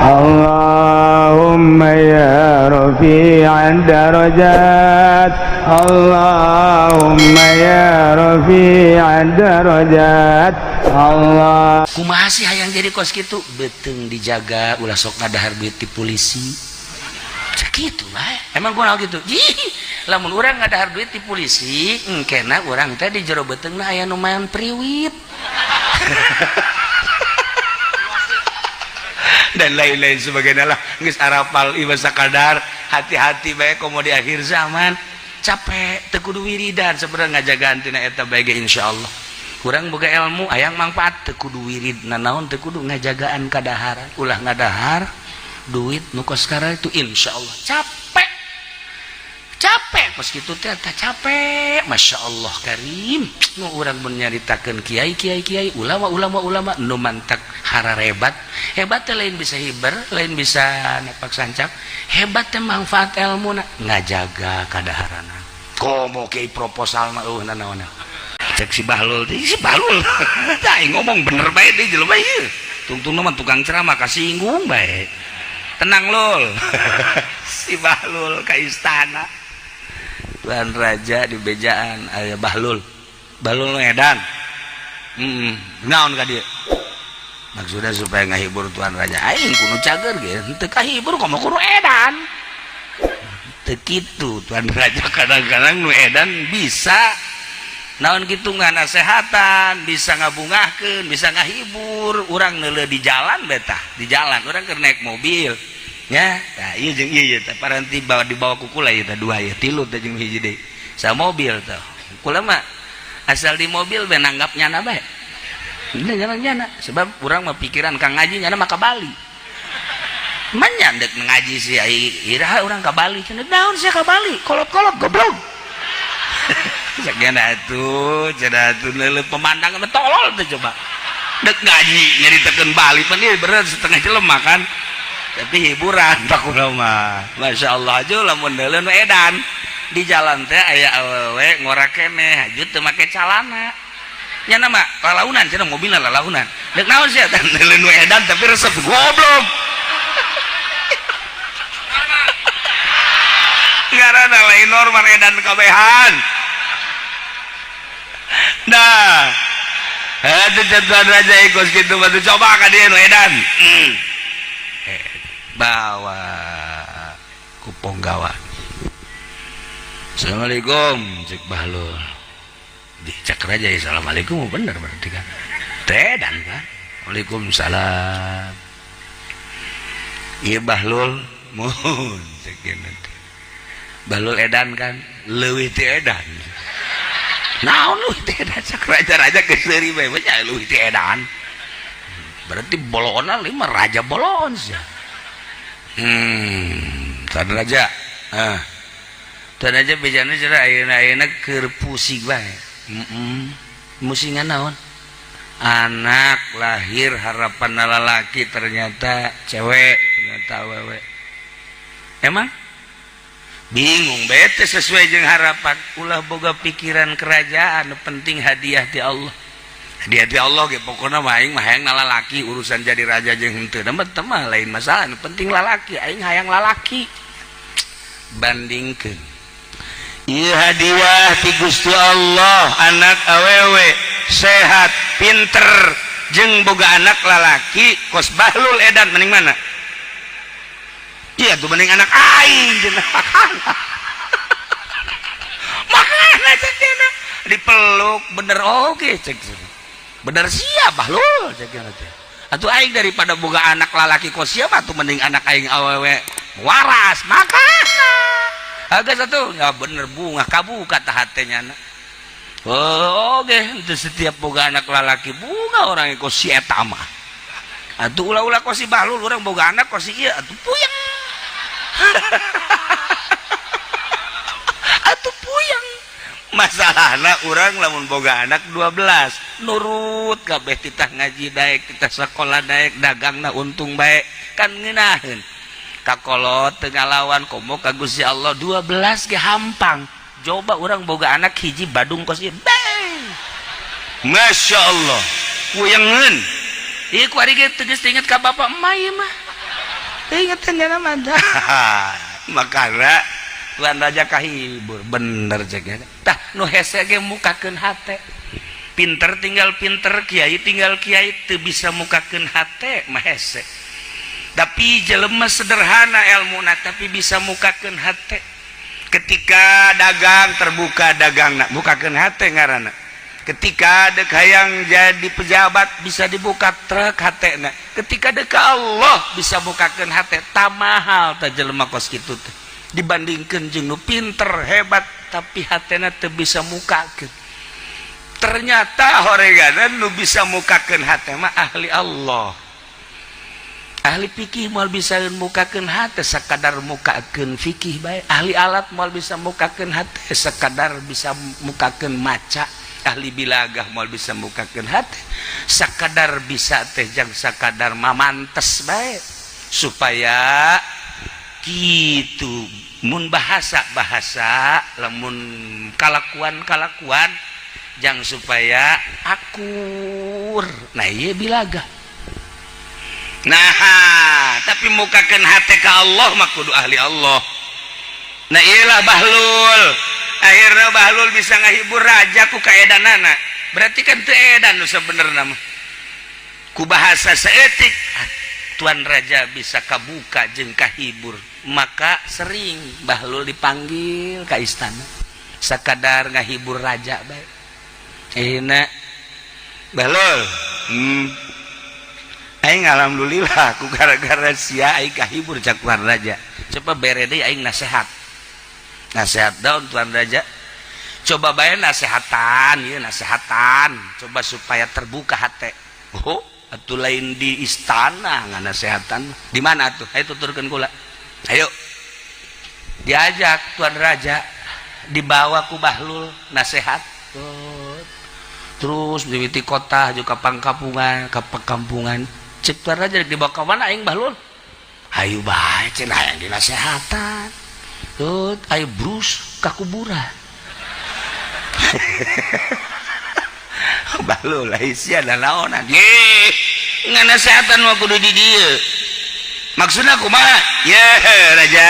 Allahumma ya rafi'ad darajat, Allahumma ya rafi'ad darajat, Allah. Kumaha sih hayang jadi kos kitu? Beuteung dijaga, ulah sok ngadahar duit ti polisi. Sakitu bae. Emang gua gitu. Ih, lamun urang ngadahar duit ti polisi, engkena urang teh di jero beuteungna aya nu main priwit. Dan lain-lain sebagainya lah. Geus arapal ieu sakadar, hati-hati bae komo di akhir zaman. Capek teu kudu wiridan sebenarnya ngajagaan tina eta bae ge insyaallah. Kurang boga ilmu hayang manfaat teu kudu wirid nanaon, teu kudu ngajagaan kadaharan, ulah ngadahar duit nu kos itu insyaallah. Capek capek kos kitu teh capek. Masya Allah karim, nu urang mun nyaritakeun kiai kiai kiai, ulama ulama ulama nu mantak hararebat hebat teh, lain bisa hiber, lain bisa napak sancak, hebat teh manfaat ilmu ngajaga kadaharana. Komo kiai proposal mah eueuh nanaon. Cek si Bahlul, si Bahlul tah ngomong bener bae di jelema ieu, tungtung mah tukang ceramah kasinggung bae. Tenang lul. Si Bahlul ka istana Tuan Raja di bejaan aya Bahlul. Bahlul nu edan. Naon ka dieu? Maksudnya supaya ngahibur Tuan Raja. Aing kudu cager ge henteu kahibur komo kudu edan. Teu kitu Tuan Raja, kadang-kadang nu edan bisa naon kitu nganasehatan, bisa ngabungahkeun, bisa ngahibur. Urang neuleuh di jalan betah, di jalan urang keur naik mobil ya. Nah, ieu jeung ieu teh paranti bawa dibawa ku kula ieu teh dua ieu tilu teh jeung hiji deui. Sa mobil teh. Kula mah asal di mobil be nanggap nyana bae. Ini jalan nyana sebab urang mah pikiran kang ngaji nyana mah ka Bali. Manya dek ngaji sih ai iraha urang ka Bali cenah, naon sia ka Bali? Kolot-kolot goblok. Cek nya atuh, cenah atuh leuleuh pemandangan tolol teh coba. Dek ngaji nyaritakeun Bali pan ieu bener setengah jelema kan. Tapi hiburan tak mah. Masya Allah aja lamun neuleuh nu edan di jalan teh aya awewe ngora keneh haju teu make calana. Nya nama lalaunan cenah mobilna lalaunan. Deuk naon sia teh neuleuh nu edan tapi resep goblok. Ngaranna lain normal edan kabehan. Nah, atuh tuan raja ikut kitu batu coba ka dieu nu edan. Bawa ku ponggawa. Assalamualaikum cek Bahlul. Dicek raja assalamualaikum bener berarti kan. Tedan kan. Waalaikumsalam. Ieu Bahlul mohon cek nanti. Bahlul edan kan, leuwih ti edan. Naon leuwih ti edan cek raja-raja geus seuri bae nya leuwih ti edan. Berarti bolona lima raja bolon sia. Tuan raja. Ah. Tuan raja bejana cenah ayeuna-ayeuna keur pusing bae. Musingan naon? Anak lahir harapan lalaki ternyata cewek, ternyata awewe. Emang bingung bete sesuai jeung harapan, ulah boga pikiran kerajaan, penting hadiah ti Allah. Hadiah ti Allah ge pokona mah aing mah hayang lalaki, urusan jadi raja jeung henteu mah lain masalah, nu penting lalaki, aing hayang lalaki. Bandingkeun ieu hadiah ti Gusti Allah, anak awewe sehat, pinter jeung boga anak lalaki kos Bahlul edan mending mana? Iya tuh mending anak aing cenah. Makana cek cenah dipeluk bener oge cek cenah. Bener sia Bahlul cek cenah teh. Atuh aing daripada boga anak lalaki kos sia mah tuh mending anak aing awewe waras. Makana agak satu ya bener bunga kabuka tah hatenya na. Oh, oke, itu setiap boga anak lalaki bunga orang kos si eta mah. Atuh ulah-ulah kos si Bahlul urang boga anak kos si ieu atuh puyeng. Atuh puyeng. Masalahna urang lamun boga anak 12 nurut kabeh, titah ngaji daek, titah sekolah daek, dagangna untung bae kan ngeunaheun. Kakolot teu ngalawan komo ka Gusti Allah 12 ge hampang. Coba urang boga anak hiji badung kos ieu. Masya Allah, puyengeun. Ieu ku ari ge teu geus inget ka bapak emak ieu mah. Teu ingetan jalma. Makana Tuan Raja kahibur bener cek. Tah nu hese ge mukakeun hate. Pinter tinggal pinter, kiai tinggal kiai, teu bisa mukakeun hate mah hese. Tapi jelema sederhana ilmuna tapi bisa mukakeun hate. Ketika dagang terbuka dagangna, mukakeun hate ngaranna. Ketika dek hayang jadi pejabat bisa dibuka truk hatena. Ketika dek Allah bisa bukakeun hate, tamahal tah jelema kos kitu teh. Dibandingkeun jeung nu pinter hebat tapi hatena teu bisa mukakeun. Ternyata horeganan nu bisa mukakeun hate mah ahli Allah. Ahli fikih moal bisa mukakeun hate sakadar mukakeun fikih bae. Ahli alat moal bisa mukakeun hate sakadar bisa mukakeun maca. Ahli bilagah moal bisa mukakeun hate sakadar bisa teh jang sakadar mamantes bae supaya gitu. Mun bahasa-bahasa lamun kalakuan-kalakuan jang supaya akur. Nah ieu bilagah. Nah tapi mukakeun hate ka Allah mah kudu ahli Allah. Nah iyalah Bahlul. Akhirnya Bahlul bisa ngahibur raja ku kaedanana. Berarti kan teu edan nu sabenerna mah. Ku bahasa saeutik Tuan Raja bisa kabuka jeung kahibur. Maka sering Bahlul dipanggil ka istana sakadar ngahibur raja bae. Enak Bahlul, aing alhamdulillah ku gara-gara sia aing kahibur cak Tuan Raja. Coba bere deui aing nasehat. Nasehat daun Tuan Raja. Coba bae nasehatan, ieu nasehatan. Coba supaya terbuka hate. Oh, atuh lain di istana nganasehatan. Di mana tuh? Ayo tuturkeun kula. Ayo. Diajak Tuan Raja, dibawa ku Bahlul nasehat. Terus mimiti kota juga pangkampungan, ka perkampungan. Cek Tuan Raja dibawa ka mana aing Bahlul? Hayu bae cenah hayang dinasehatan. Tuh, ayo brus ka kuburan. Bahlul lain sia naonan. Ye, nganasehatan mah kudu di dieu. Maksudna kumaha? Ye, Raja.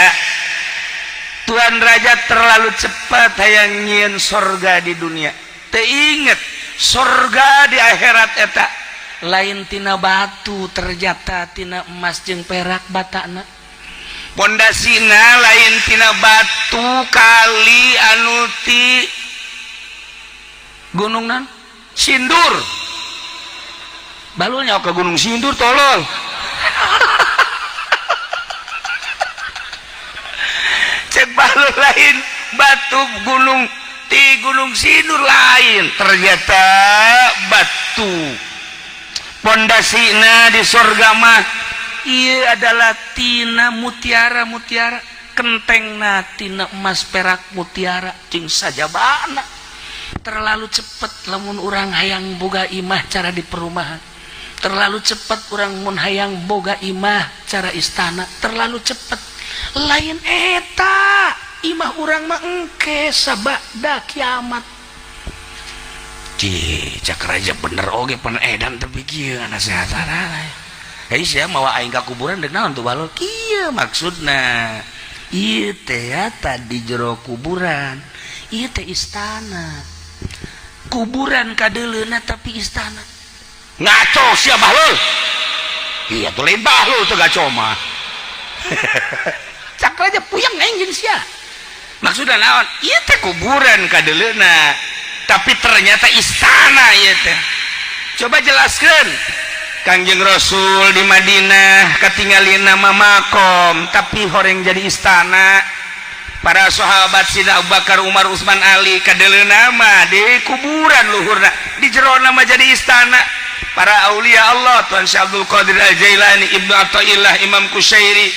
Tuan Raja terlalu cepat hayang nyieun sorga di dunia. Teu inget sorga di akhirat eta lain tina batu, ternyata tina emas jeung perak batana. Pondasina lain tina batu kali anu ti gunung nan Sindur. Balulnya ke Gunung Sindur tolol. Cek balul lain batu gunung ti Gunung Sindur lain, ternyata batu pondasina di surga mah iya adalah tina mutiara mutiara, kentengna tina emas perak mutiara jeung sajabana. Terlalu cepet lamun urang hayang boga imah cara di perumahan, terlalu cepet urang mun hayang boga imah cara istana, terlalu cepet. Lain eta imah urang mah engke sabada kiamat. Cih, cak raja bener oge pan edan tapi kieu nasehatan. Hei sia mawa aing ka kuburan deuk naon tuh balol? Kieu maksudna. Ieu teh tadi jero kuburan, ieu teh istana. Kuburan kadeuleuna tapi istana. Ngaco sia Bahlul. Iya tuh lain Bahlul tuh ngaco mah. Cak raja puyeng aing jeung sia. Maksudna naon? Ieu teh kuburan kadeuleuna tapi ternyata istana ieu teh. Coba jelaskeun. Kangjeng Rasul di Madinah katingalin nama makom tapi horeng jadi istana. Para sahabat Sina Abu Bakar, Umar, Utsman, Ali kadeuleuna nama di kuburan luhurna, di jero nama jadi istana. Para aulia Allah, Tuan Syekh Abdul Qadir Al-Jailani, Ibnu Athaillah, Imam Kusyairi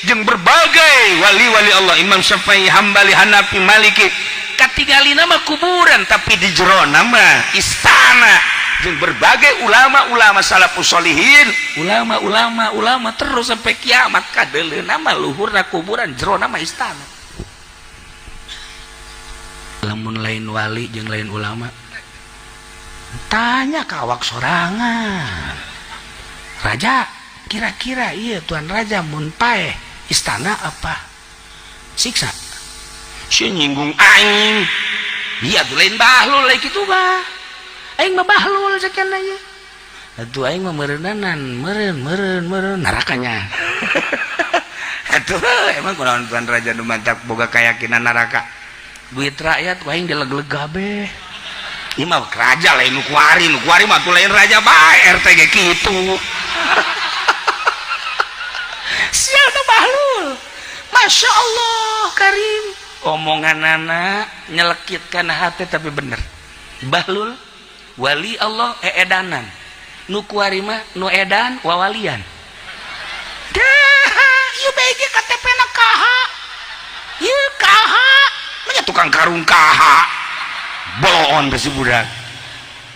jeung berbagai wali-wali Allah, Imam Syafi'i, Hambali, Hanafi, Maliki katingali nama kuburan tapi di jero nama istana. Jeung berbagai ulama-ulama salafus solihin, ulama-ulama ulama terus sampai kiamat kadeuleu nama luhurna kuburan, jero nama istana. Lamun lain wali jeung lain ulama tanya ka awak sorangan. Raja Kira-kira iya Tuan Raja mun paeh istana apa siksa? Si nyinggung aing. Iya tuh lain Bahlul lain kitu mah. Aing mah Bahlul sekian aja. Atuh aing mah meureunnanan, meureun meureun meureun nerakanya. Atuh emang kunaon Tuan Raja nu mantak boga keyakinan neraka? Duit rakyat ku aing dileg-leg kabeh. Ieu mah raja lain nu kuari, nu kuari mah tuh lain raja bae RT ge kitu. Sial tuh Bahlul. Masya Allah Karim. Omongan anak nyelekitkan hati tapi bener. Bahlul wali Allah eedanan. Nu kuari mah nu edan wawalian. Dah, ieu bae ge KTP na kaha. Ieu kaha. Manya tukang karung kaha. Boloon teh si budak.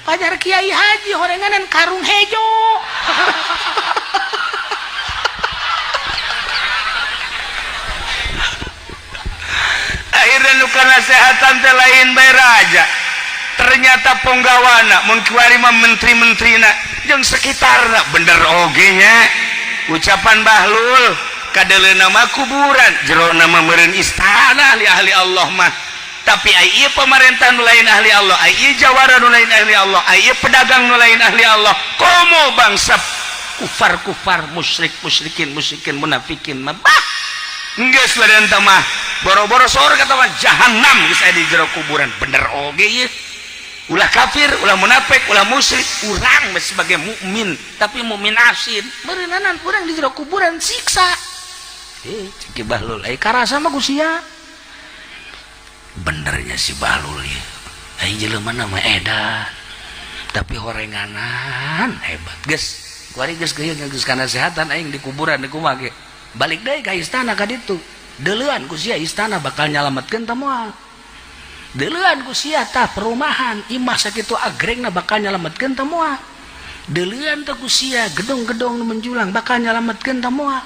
Pajar Kiai Haji horenganan karung hejo. Akhirnya nu kanasehatan teh lain bae raja. Ternyata ponggawana mun kiwari mah menteri-menterina jeung sekitarna bener oge nya. Ucapan Bahlul kadeleuna mah kuburan, jerona mah meureun istana ahli-ahli Allah mah. Tapi ai ieu pemerintah nu lain ahli Allah, ai ieu jawara nu lain ahli Allah, ai ieu pedagang nu lain ahli Allah. Komo bangsa kufar-kufar, musyrik, musyrikin, musyrikin, munafikin mah bah. Geus badan teh mah boro-boro sorga mah jahanam geus aya di jero kuburan. Bener oge ieu. Ulah kafir, ulah munafik, ulah musyrik, urang sebagai mukmin, tapi mukmin asin. Meureunanan urang di jero kuburan siksa. Cek Ki Bahlul, ai karasa mah ku sia. Benernya si Bahlul ya. Ai jelema mah edan. Tapi horenganan hebat. Geus, kuari geus geuyeun geus kanasehatan aing di kuburan di kumaha ge. Balik deui ka istana ka ditu. Deuleuan ku sia istana bakal nyalametkeun teh moal. Deuleuan ku sia tah perumahan imah sakitu agrengna bakal nyalametkeun teh moal. Deuleuan teh ku sia gedong-gedong nu menjulang bakal nyalametkeun teh moal.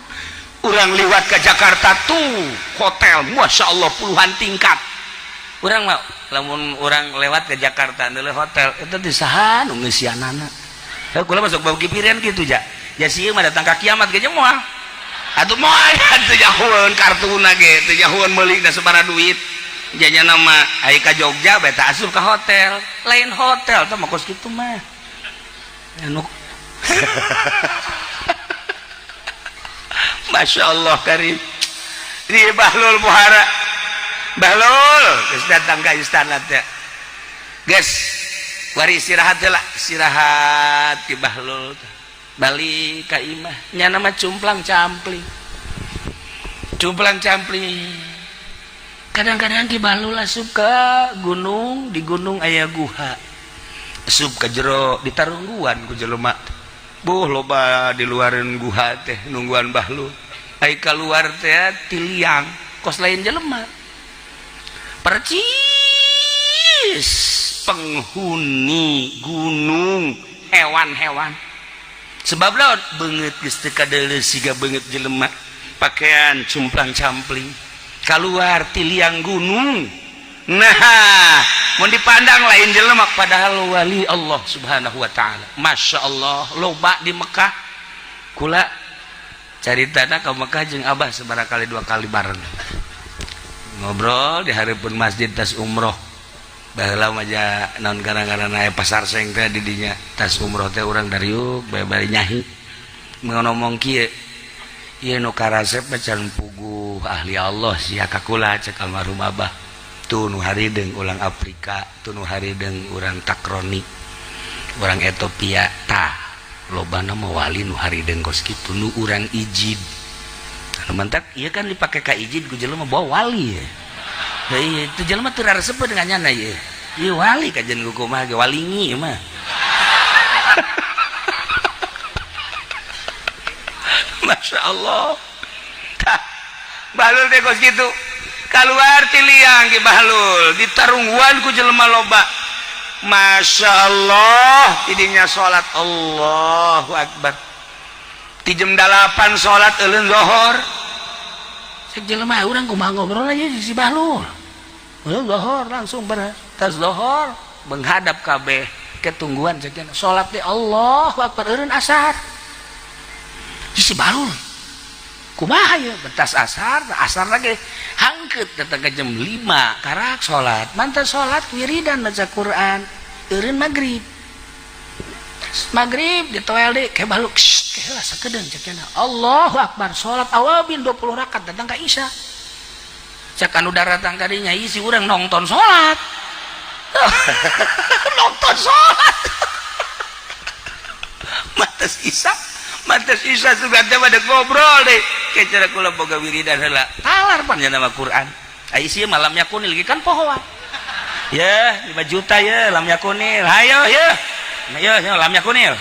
Urang liwat ke Jakarta tuh hotel Masya Allah puluhan tingkat. Urang mah lamun urang lewat ke Jakarta nilai hotel itu di saha nu ngeusianana. Heuh kula masuk bau kipirian kitu ja. Ya sieun mah datang ka kiamat ge moal. Atuh moal teu jahueun kartuna ge, teu jahueun meuli da sabaraha duit. Janya nama ai ka Jogja beta asup ka hotel. Lain hotel teh mah kos kitu mah. Anu Masya Allah Karim. Di Bahlul Muhara. Bahlul geus datang ka istana teh. Geus wari istirahat teh lah, istirahat ki Bahlul teh. Balik ka imah. Nya nama cumplang campling. Cumplang campling. Kadang-kadang ki Bahlul asup ka gunung, di gunung aya guha. Asup ka jero ditarungguan ku jelema. Buh loba di luareun guha teh nungguan Bahlul. Ai kaluar teh tiliang kos lain jelema. Percis penghuni gunung hewan-hewan. Sebab lawan beungeut geus teu kadeuleu siga beungeut jelema, pakaian cumplang-campling kaluar tiliang gunung. Nah, mun dipandang lain jelema padahal wali Allah Subhanahu wa taala. Masya Allah, loba di Mekah. Kula caritana ka Mekah jeung Abah sabaraha kali dua kali bareng. Ngobrol di hareupeun masjid tas umroh. Baheula mah ja naon gara-gara aya pasar seng teh di dinya tas umroh teh urang dariuk bae-bae nyahi. Ngomong kieu, ieu nu karasep mah can puguh ahli Allah sia ka kula cek almarhum Abah. Tuh nu harideung urang Afrika, tuh nu harideung urang Takroni, urang Ethiopia tah lobana mah wali nu harideung kos kitu nu urang ijid. Anu mantak ieu kan dipake ka ijid ku jelema bawa wali ya. Heuh itu jelema teu raresep dengan nyana ieu. Ieu wali kajian ku kumaha ge walingi mah. Masya Allah. Tah, Bahlul teh kos kitu. Kaluar ti liang ki Bahlul, ditarungguan ku jelema loba. Masya Allah, tidinya salat Allahu Akbar. Ti jam 8 salat euleun zohor. Cek jelema urang kumaha ngobrol aja si Bahlul. Euleun zohor langsung beres. Tas zohor menghadap kabeh ketungguan cek salat teh Allahu Akbar eureun asar. Si Bahlul kumaha ya betas asar asar lagi hangkeut datang ke jam 5 karak salat mantan salat wiridan baca Quran eureun maghrib maghrib ditoel deui ke Bahlul heula sakedeung cek cenah Allahu akbar salat awabin 20 rakaat datang ka Isya cek anu daratang ka dinya isi urang nonton salat nonton salat matas Isya matas Isya sugan teh pada ngobrol deh kayak cara kula boga wiridan heula talar pan nya nama Quran ai ieu malam yakunil kan pohoan ya 5 juta ya lam yakunil hayo ya ya ya lam yakunil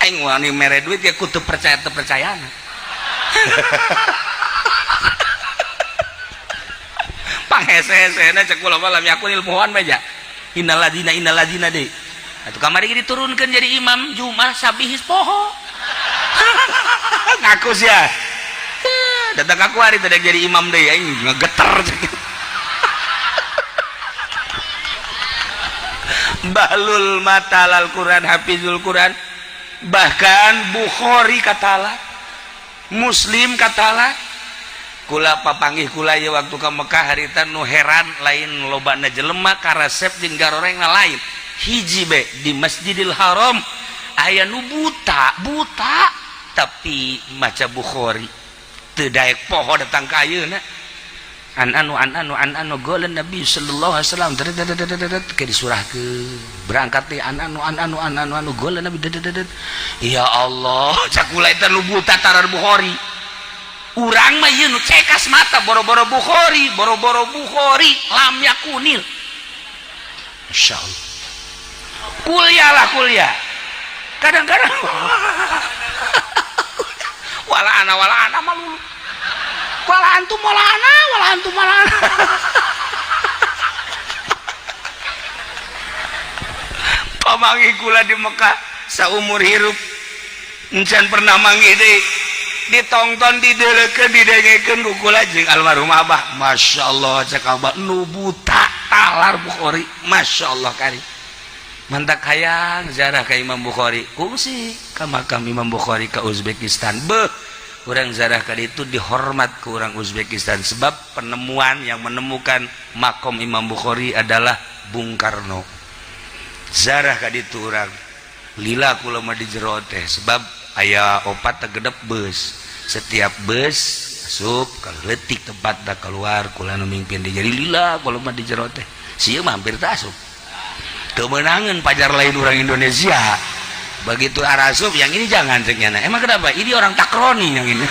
aing wani mere duit ya kudu percaya teu percayana panghese-hesena cek kula mah lam yakunil pohoan bae ja innalladzina deui atuh kamari diturunkeun jadi imam Jumat sabihis poho ngaku sia datang aku hari tadi jadi imam deui aing ngegeter Bahlul matalal Quran hafizul Quran bahkan Bukhari katala Muslim katala kula papanggih kula ye waktu ka Mekah harita nu heran lain lobana jelema karesep jeung garorengna lain hiji be di Masjidil Haram aya nu buta buta tapi maca Bukhari teu daek poho datang ka ayeuna an anu an anu an anu golan Nabi sallallahu alaihi wasallam ke disurahkeun berangkat teh an anu an anu an anu anu golan Nabi ya Allah cak kula eta nu buta tarar Bukhari urang mah ieu nu cekas mata boro-boro Bukhari boro-boro Bukhari lam yakunil insyaallah kuliah lah kuliah kadang-kadang wala ana malulu wala antum wala ana wala antum wala ana pamanggih kula di Mekah saumur hirup encan pernah manggih deui ditongton dideulekeun didengekeun ku kula jeung almarhum abah masyaallah cek abah nu buta talar Bukhari masyaallah kari mantak hayang ziarah ka Imam Bukhari kungsi ka makam Imam Bukhari ka Uzbekistan beuh urang ziarah ka ditu dihormat ku urang Uzbekistan sebab penemuan yang menemukan makom Imam Bukhari adalah Bung Karno ziarah ka ditu urang lila kula mah di jero teh sebab aya opat tegedep bus setiap bus asup kalau leutik tempat da keluar kula nu mingpin di jadi lila kula mah di jero teh sieun mah hampir teu asup kemenangan pajar lain orang Indonesia begitu arasup yang ini jangan ceknya emang kenapa ini orang takroni yang ini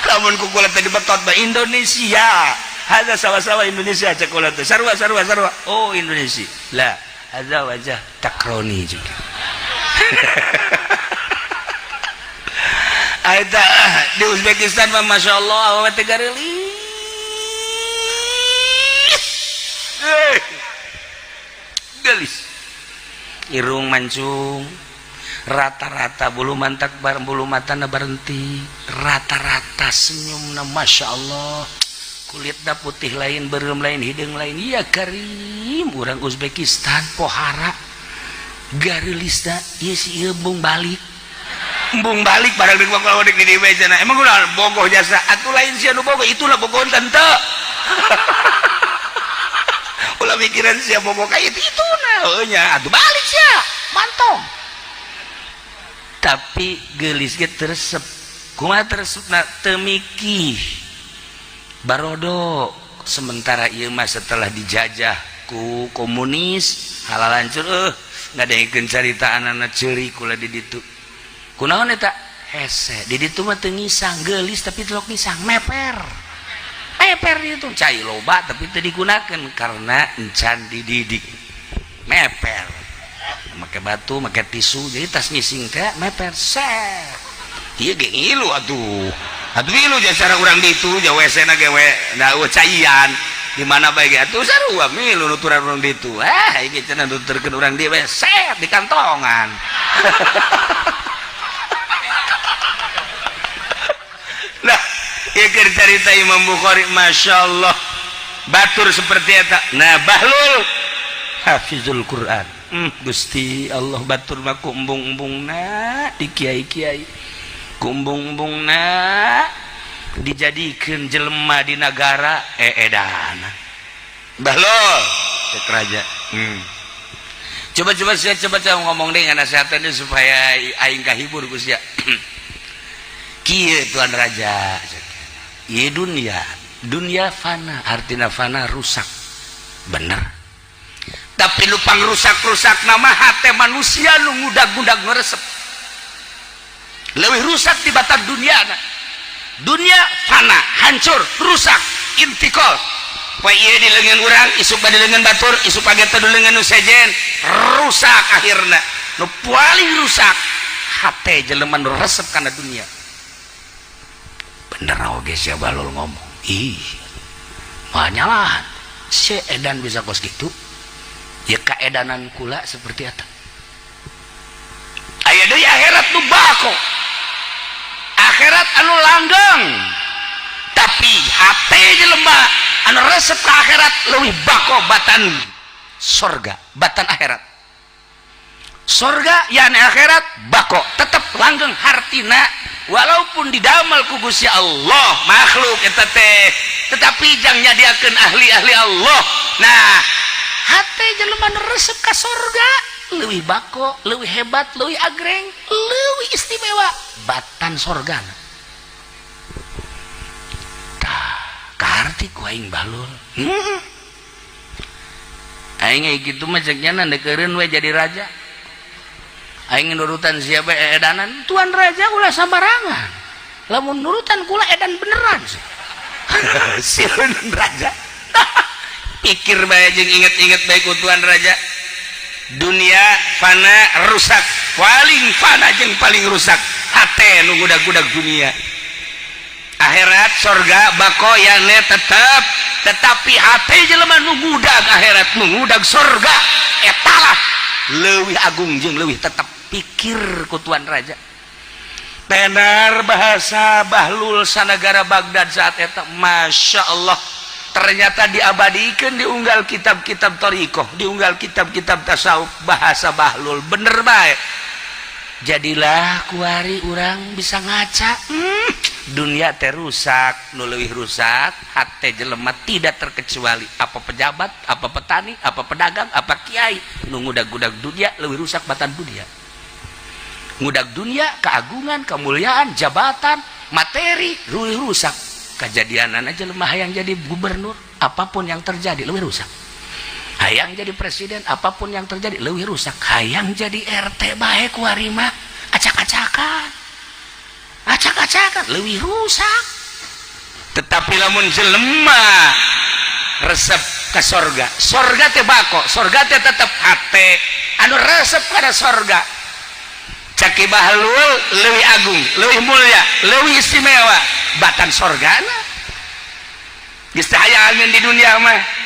lamun kukula tadi betot ba Indonesia hadza sawa-sawa Indonesia cek kula teh sarua sarua sarua oh Indonesia lah hadza wajah takroni juga eta di Uzbekistan mah masyaallah awewe teh gareulis gelis irung mancung rata-rata bulu mantak bareng bulu matana berhenti rata-rata senyumna masya Allah kulitna putih lain berem lain hidung lain ya karim urang Uzbekistan pohara gareulisna ieu si ieu bung balik barang deuk kalau deuk di dieu cenah emang ulah bogoh jasa atuh lain sia nu bogoh itulah bogoh tante ulah mikiran sia bogoh ka itu itu nah nya atuh balik sia mantong tapi geulis ge teresep kumaha teresepna teu mikih barodo sementara ieu mah setelah dijajah ku komunis halalancur ngadengkeun carita anana ceurik kula di ditu kunaon eta hese di ditu mah teu ngisang geulis tapi telok ngisang meper meper di ditu cai loba tapi teu digunakeun karena encan dididik meper make batu make tisu jadi tas ngising teh meper set ieu ge ngilu atuh atuh ngilu jasa urang ditu ja WC na ge we da caian di mana bae ge atuh sarua milu nuturan urang ditu ah ieu cenah nuturkeun urang dieu we set di kantongan nah ieu keur carita Imam Bukhari masyaallah batur seperti eta nah Bahlul hafizul Quran Gusti Allah, batur mah ku embung-embungna di kiai-kiai, ku embung-embungna dijadikeun jelema di nagara eedana. Bahlol, cek raja. Coba coba sia, coba coba ngomong deh nasihatannya supaya aing kahibur ku sia. Kieu, tuan raja, ieu dunia, dunia fana, artina fana rusak, bener. Tapi nu pangrusak-rusak nama hate manusia nu ngudag-ngudag ngeresep, lebih rusak dibatan dunia. Dunia fana, hancur, rusak, intikal. Poe ieu di leungeun urang, isuk di leungeun batur, isuk pagi teh di leungeun nu sejen, rusak akhirna. Nu paling rusak hate jelema nu resep kana dunia. Bener oge sia Bahlul ngomong. Ih, nyalahan si edan bisa kos gitu ya, keedanan kula seperti eta. Aya deui akhirat nu bako, akhirat anu langgeng, tapi hate jelema anu resep ke akhirat leuwih bako batan sorga, batan akhirat. Sorga yani akhirat bako, tetep langgeng, hartina walaupun didamel ku Gusti Allah makhluk eta teh, tetapi jang nyadiakeun ahli-ahli Allah. Nah, hate jelema nu resep ka sorga leuwih bako, leuwih hebat, leuwih agreng, leuwih istimewa batan sorga. Tah, kaharti ku aing, Bahlul. Aing gitu mah ceknya ndekeureun we jadi raja. Aing nurutan siapa edanan. Tuan raja, ulah sambarangan, lamun nurutan kula edan beneran sih. Sieun raja. Pikir bae jeung inget-inget bae ku tuan raja, dunia fana, rusak, paling fana jeung paling rusak hate nu gudag-gudag dunia. Akhirat sorga bako ya tetap, tetapi hate jelema nu ngudag akhirat, nu ngudag sorga, etalah leuwih agung jeung leuwih tetap. Pikir ku tuan raja, tenar bahasa Bahlul sanagara Baghdad saat eta. Masya Allah, ternyata diabadikan, diunggal kitab-kitab thoriqoh, diunggal kitab-kitab tasawuf, bahasa Bahlul bener baik. Jadilah kuari urang bisa ngaca, dunia teh rusak, nu leuwih rusak hate jelema, tidak terkecuali apa pejabat, apa petani, apa pedagang, apa kiai. Nu ngudag-gudag dunia leuwih rusak batan dunia. Ngudag dunia, keagungan, kemuliaan, jabatan, materi, leuwih rusak. Kejadianan aja lemah hayang jadi gubernur, apapun yang terjadi lebih rusak. Hayang jadi presiden, apapun yang terjadi lebih rusak. Hayang jadi RT baik, warima acak-acakan, acak-acakan, lebih rusak. Tetapi lamun jelema resep ke sorga, sorga teh bako, sorga teh tetep. Hate anu resep pada sorga, cek Ki Bahlul, lebih agung, lebih mulia, lebih istimewa batan sorgana. Geus teh hayangeun di dunia mah.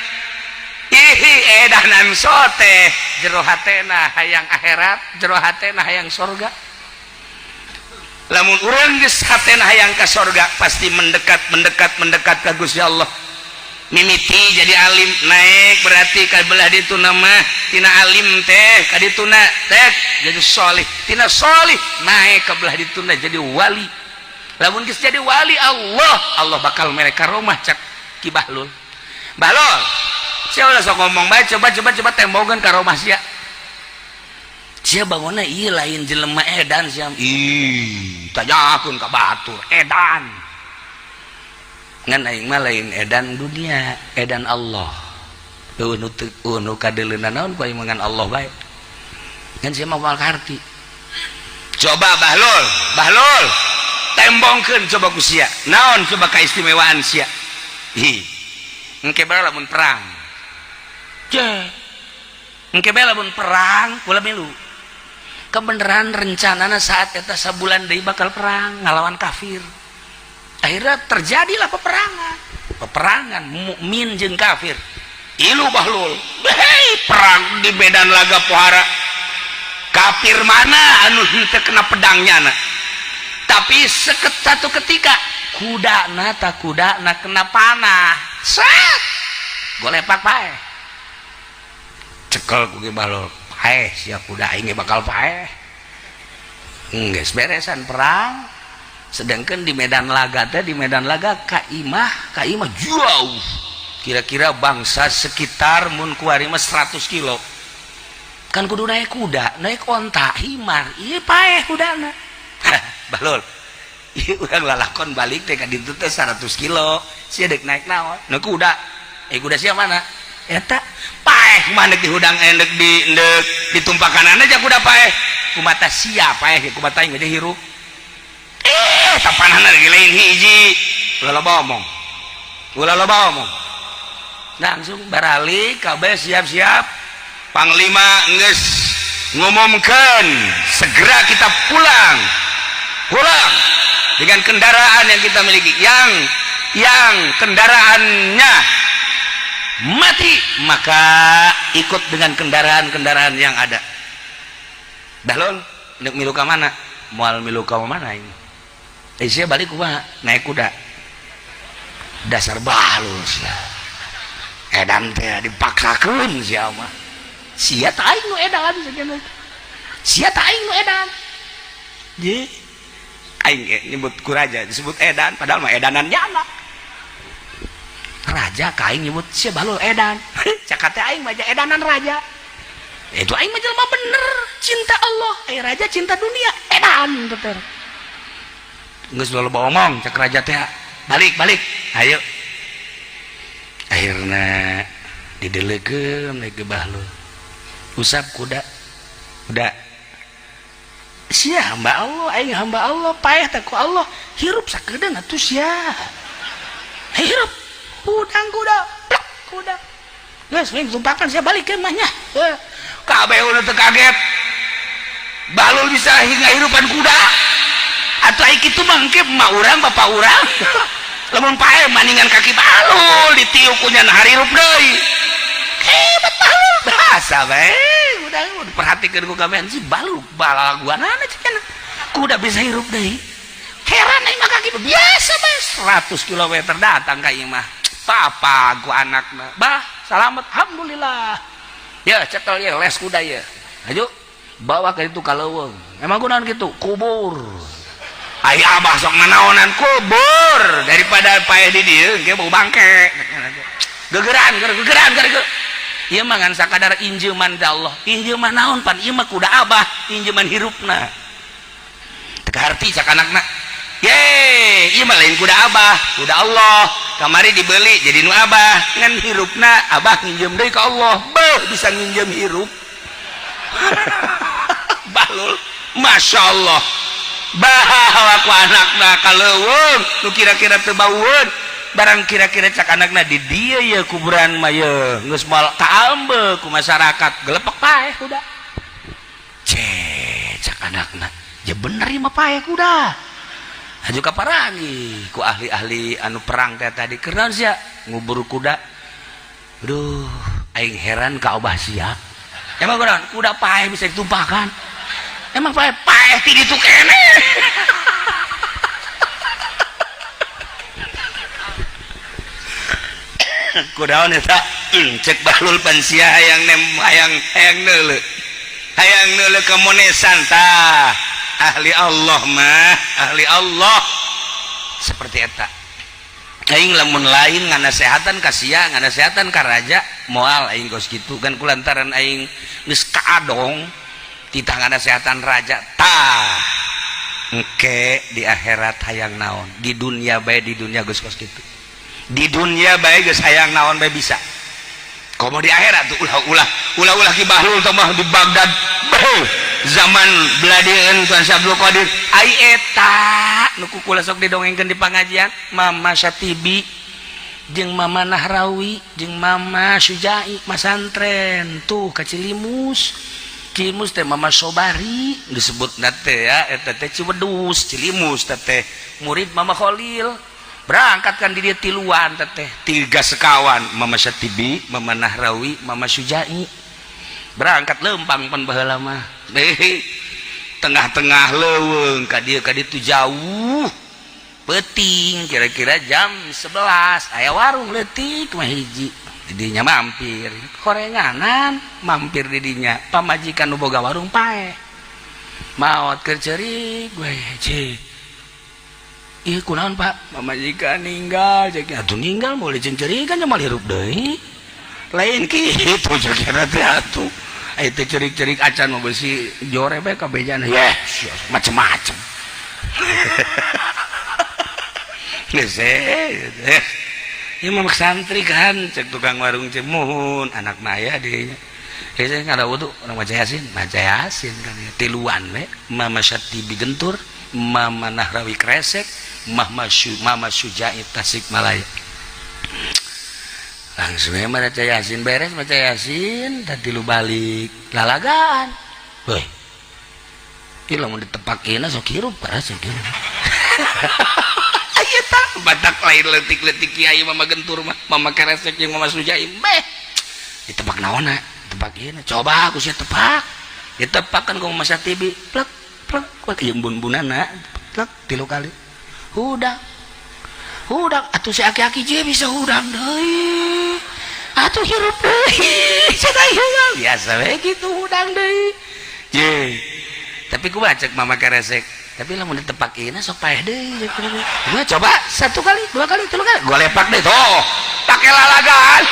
Ih, edanan sote, jero hatena hayang akhirat, jero hatena hayang sorga. Lamun urang geus hatena hayang ka sorga, pasti mendekat, mendekat, mendekat ka Gusti Allah. Mimiti jadi alim, naik berarti ka belah ditu nama, tina alim teh ka dituna teh jadi solih, tina solih naik ke belah dituna jadi wali. Lamun geus jadi wali Allah, Allah bakal mere karomah, cak Ki Bahlul. Bahlul, sia ulah sok ngomong bae. Coba coba coba tembongan karomah sia. Sia bangunna ieu lain jelema edan sia. Ih, tanyakeun ka batur edan. Ngan aing mah lain edan dunia, edan Allah. Eueuh nu teu, eueuh nu kadeuleuna naon ku aing mah, ngan Allah bae. Ngan sia mah moal kaharti. Coba Bahlul, Bahlul, tembongkeun coba ku sia. Naon coba kaistimewaan sia? Hi, engke bae lamun perang. Je. Engke bae lamun perang kula milu. Kebenaran rencanana saat eta sabulan deui bakal perang ngalawan kafir. Akhirnya terjadilah peperangan, peperangan mukmin jeung kafir. Ilu Bahlul. Hei, perang di medan laga pohara, kafir mana anu henteu kena pedangnya na. Tapi seket satu ketika kuda na tak kuda na kena panah, set golepak pae, cekel ku Ki Bahlul. Paeh sia kuda aing bakal paeh. Geus beresan perang, sedangkan di medan laga teh, di medan laga ka imah jauh, kira-kira bangsa sekitar mun kuari mah 100 kilo kan, kudu naik kuda, naik onta, himar, iya paeh kudana. Balul, iya urang lalakon balik teh ka ditu teh 100 kilo, sia dek naik naon? Naik kuda. Eh, kuda sia mana eta? Paeh kumaha dek dihudang, endek di endek ditumpakan aja kuda paeh. Kumata sia paeh, kumata aing aja hirup. Eh, tapanana lagi lain hiji, ulah loba omong, ulah loba omong. Langsung baralik kabeh, siap-siap. Panglima geus ngumumkan, segera kita pulang, pulang dengan kendaraan yang kita miliki. Yang kendaraannya mati maka ikut dengan kendaraan-kendaraan yang ada. Bahlul nek milu ka mana? Moal milu ka mana ini? Eh, sia balik kumaha? Naik kuda. Dasar bahlul sia, edan teh dipaksakeun sia mah. Sia teh aing nu edan, sia teh aing nu edan. Ye aing nyebut ku raja disebut edan, padahal mah edanan nyana raja ka aing nyebut sia bahlul edan. Cakap teh aing mah edanan raja itu. Aing mah jelema bener, cinta Allah, eh raja cinta dunia, edan teh. Geus loba omong, cek raja teh, balik, balik, ayo. Akhirnya didelegeun ke bahlul, usap kuda, kuda sia hamba Allah, aing hamba Allah, paeh teh ku Allah, hirup sakedeung atuh sia, hirup. Hudang kuda, plak kuda, geus wing tumpakan, sia balik ke mahnya. Kabeh udah teu kaget bahlul bisa hingga hirupan kuda atau aing kitu mah. Engke mah urang, bapak urang lamun paeh maningan kaki bahlul ditiup ku nya harirup deui. Hebat bahlul, bahasa bae udah perhatikan ku kabehan si bahlul balaguanana cenah kuda bisa hirup deui. Heran aing mah, kaki biasa bae 100 km datang ka ieu mah. Papa ku anakna, bah selamat, alhamdulillah ya. Cekel ya les kuda ya, ayo bawa ke itu ka leuweung. Emang kunaon gitu? Kubur. Ai abah sok nanaonan kubur daripada paeh di dieu engke bau bangke. Gegeran, gegeran, gegeran. Ieu mah ngan sakadar injeuman ti Allah. Injeuman naon pan? Ieu mah kuda abah, injeuman hirupna. Teu kaharti cak anakna. Ye, ieu mah lain kuda abah, kuda Allah. Kamari dibeli jadi nu abah, ngan hirupna abah nginjem deui ka Allah. Beuh, bisa nginjem hirup. Bahlul, Masya Allah. Bawa ku anakna ka leuweung nu kira-kira teu baueun barang kira-kira. Cak anakna, di dieu ya kuburan mah ye geus moal kaambe ku masyarakat, gelepek paeh kuda. Cek anakna, ya bener ieu mah paeh kuda. Haju kaparangi ku ahli-ahli anu perang teh tadi, kunaon sia ngubur kuda? Aduh, aing heran ka abah sia. Emang kunaon kuda paeh bisa ditumpahkan? Emang paeh paeh ti ditu keneh. Kudaon eta? Cek bahlul, pan sia hayang nem, hayang hayang neuleu, hayang neuleu kemonesan. Tah, ahli Allah mah ahli Allah seperti eta. Aing lamun lain nganasehatan ka sia, nganasehatan ka raja, moal aing kos kitu kan. Kulantaran aing geus kaadong titah nganasehatan raja. Tah, engke di akhirat hayang naon? Di dunia bae, di dunia geus kos kitu, di dunia bae geus hayang naon bae bisa, komo di akhirat tuh. Ulah ulah ulah ulah. Ki Bahlul teh mah di Baghdad. Beuh, zaman beladieun Tuan Syekh Abdul Qadir. Ai eta nu ku kula sok didongengkeun di pangajian, Mama Syatibi jeung Mama Nahrawi jeung Mama Sujai masantren tuh ka Cilimus. Cilimus teh Mama Sobari disebut teh ya, eta teh Ciwedus Cilimus teh murid Mama Khalil. Berangkat kan di dia tiluan teh, tiga sekawan, Mama Syatibi, Mama Nahrawi, Mama Sujai, berangkat lempang pan baheula mah. Tengah-tengah leuweung ka dieu tuh jauh, peting kira-kira jam 11, aya warung leutik mah hiji. Didinya mampir korenganan, mampir didinya pamajikan nu boga warung paeh maot keur ceurik we. Cik, ieu kunaon, Pak? Pamajikan ninggal, cek. Atuh ninggal moal dicencerikan, moal hirup deui. Lain kitu cek teh atuh. Aya teh ceurik-ceurik acan mah besi jore bae kabejana. Yeh, macem-macem. Geus eh. Ieu mah santri kan, cek tukang warung, cek muhun anak maya dinya. Hese ngada wudu, urang maca Yasin, maca Yasin kan ya. Tiluan we, Mama Syatibi Gentur, Mama Nahrawi Kresek, Mama Sujai Tasikmalaya. Langsung we maca Yasin, beres maca Yasin, tadi lu balik lalagaan. Woi. Ieu lamun ditepakeuna sok hirup parah sok hirup. Aya tah batak lain leutik-leutik kiai Mama Gentur mah, Mama Kresek jeung Mama Sujai meh. Ditepak naonna? Tepak ieu, coba aku sia tepak. Ditepak kan ku Mama Syatibi, plek plek plek ieu bun-bunana, plek 3 kali. Hudang. Hudang atuh si aki-aki je bisa hudang deui. Atuh hirup deui. Cenah hudang. Biasa we kitu hudang deui. Je. Tapi kumaha cek Mama Keresek? Tapi lamun ditepak ieu sok paeh deui. Gua coba 1 kali, 2 kali, 3 kali. Gua lepak deui tuh. Pake lalagaan.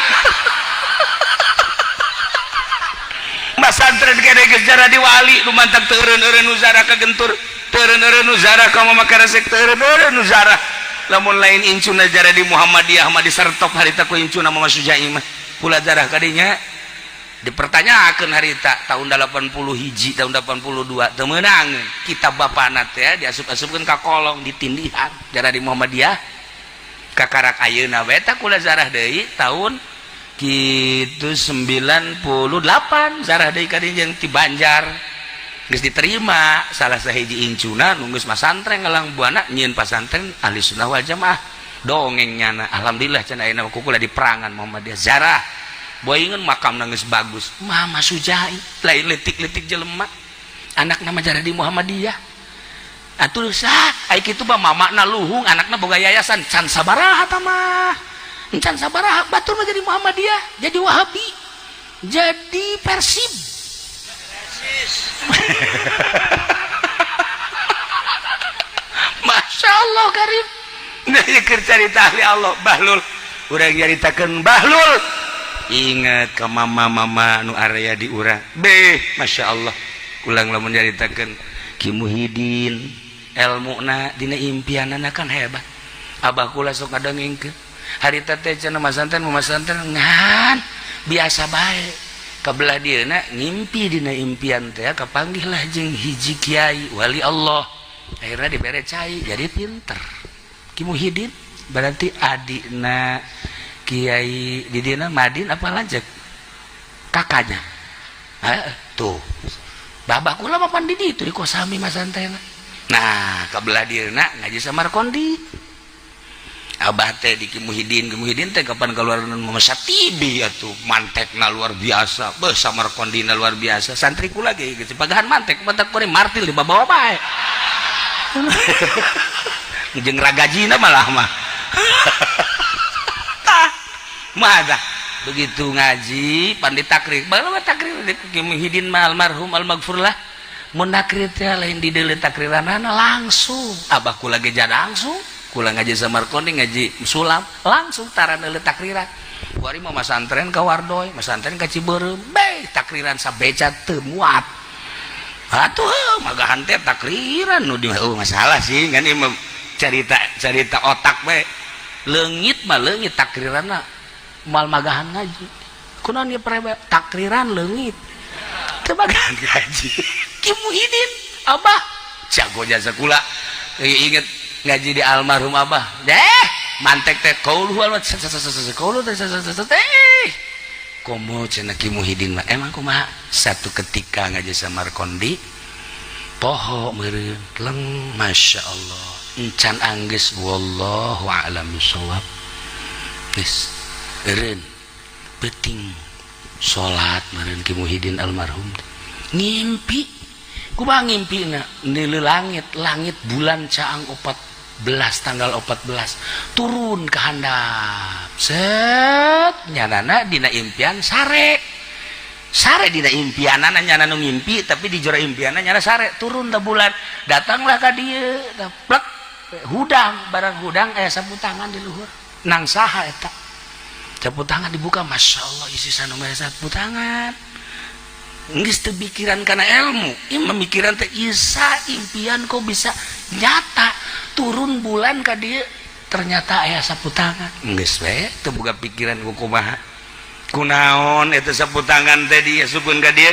Masantren kene geus jadi wali nu mantak teu eureun-eureun nu zarah ka Gentur, teu eureun-eureun nu zarah ka Mama Keresek, teu eureun-eureun nu zarah. Lamun lain incuna jarah di Muhammadiyah mah disertop harita ku incuna Mama Sujai mah. Kula zarah kadinya dipertanyakeun harita tahun 81 tahun 82 teu meunang kitab bapana teh diasup-asupkeun ka kolong ditindihan jarah di Muhammadiyah. Kakarak ayeuna we tah kula zarah deui tahun kitu 98 zarah deui ka dieu ti Banjar. Geus diterima salah sahiji incuna nu geus masantren ngalang buana nyieun pasantren ahli sunnah wal jamaah dongeng nyana. Alhamdulillah cenah ayeuna kukula di perangan Muhammadiyah zarah boingeun makamna geus bagus. Mama Sujai lain leutik-leutik jelema anakna mah jarah di Muhammadiyah. Atuh sah ai kitu mah mamana luhung anakna boga yayasan can sabaraha tah mah. Can sabaraha batur mah jadi Muhammadiyah, jadi Wahabi, jadi Persib. Masya Allah karim. Nah, keur carita ahli Allah Bahlul. Urang nyaritakeun Bahlul. Ingat ke mama-mama nu area di urang. Beh, Masya Allah. Ulang lamun nyaritakeun Ki Muhidin elmuna dina impianana kan hebat. Abah kula sok ngadongengkeun. Harita teh cenah masantren ngan biasa bae. Kabelah dieuna ngimpi dina impian teh kapanggihlah jeung hiji kiai wali Allah. Akhirnya dibere cai jadi pinter. Ki Muhidin berarti adikna Kiai di dina Madin apa lanjut kakaknya. Tuh. Babah kula mah pan di ditu di Kosami masantren. Nah, kabelah dieuna ngaji Samarkondi. Abah teh di Ki Muhidin, Ki Muhidin teh kapan keluar Mama Syatibi atuh mantekna luar biasa, beuh Samarkondina luar biasa. Santri kula ge geus pagahan mantek, mantek kuring martil dibawa bae. Jeung ragajina malah mah. Tah, mah dah. Begitu ngaji pan ditakrir, bae takrir di Ki Muhidin mah almarhum almaghfurlah. Mun nakrir teh lain di deuleu takriranana langsung. Abah kula ge langsung. Kula ngaji Samarkondi ngaji sulam langsung tara neuleuh takriran. Kuari mah masantren ka Wardoy, masantren ka Cibeureum, beh takriran sabeca teu muat. Atuh magahan teh takriran nu di oh, masalah sih kan ieu carita carita otak bae. Leungit mah leungit takriranna moal magahan ngaji. Kunaon ieu prebe takriran leungit. Teu magahan ngaji. Ki Muhidin abah jago jasa kula. Inget ngaji di almarhum abah deh mantek teh kaulu almat kaulu teh teh komo cenah Ki Muhidin mah emang kumaha satu ketika ngaji Samarkondi poho meureun leng Masya Allah encan anggeus wallahu a'lam bissawab geus eureun peuting salat meureun Ki Muhidin almarhum ngimpi kumaha ngimpina neuleuh langit langit bulan caang 4 14 tanggal 14 turun ke handap set nyanana dina impian sare sare dina impianana nyana nu ngimpi, tapi di jero impianna nyana sare turun da bulan datanglah ka dieu plek hudang barang hudang aya sapu tangan di luhur nang saha eta sapu tangan dibuka, masya Allah isi sanu sapu tangan. Geus teu pikiran kana ilmu, ieu memikiran teh isa impian kok bisa nyata turun bulan ka dieu ternyata aya sapu tangan. Geus we teu boga pikiran ku kumaha kunaon eta sapu tangan teh diasupkeun ka dieu.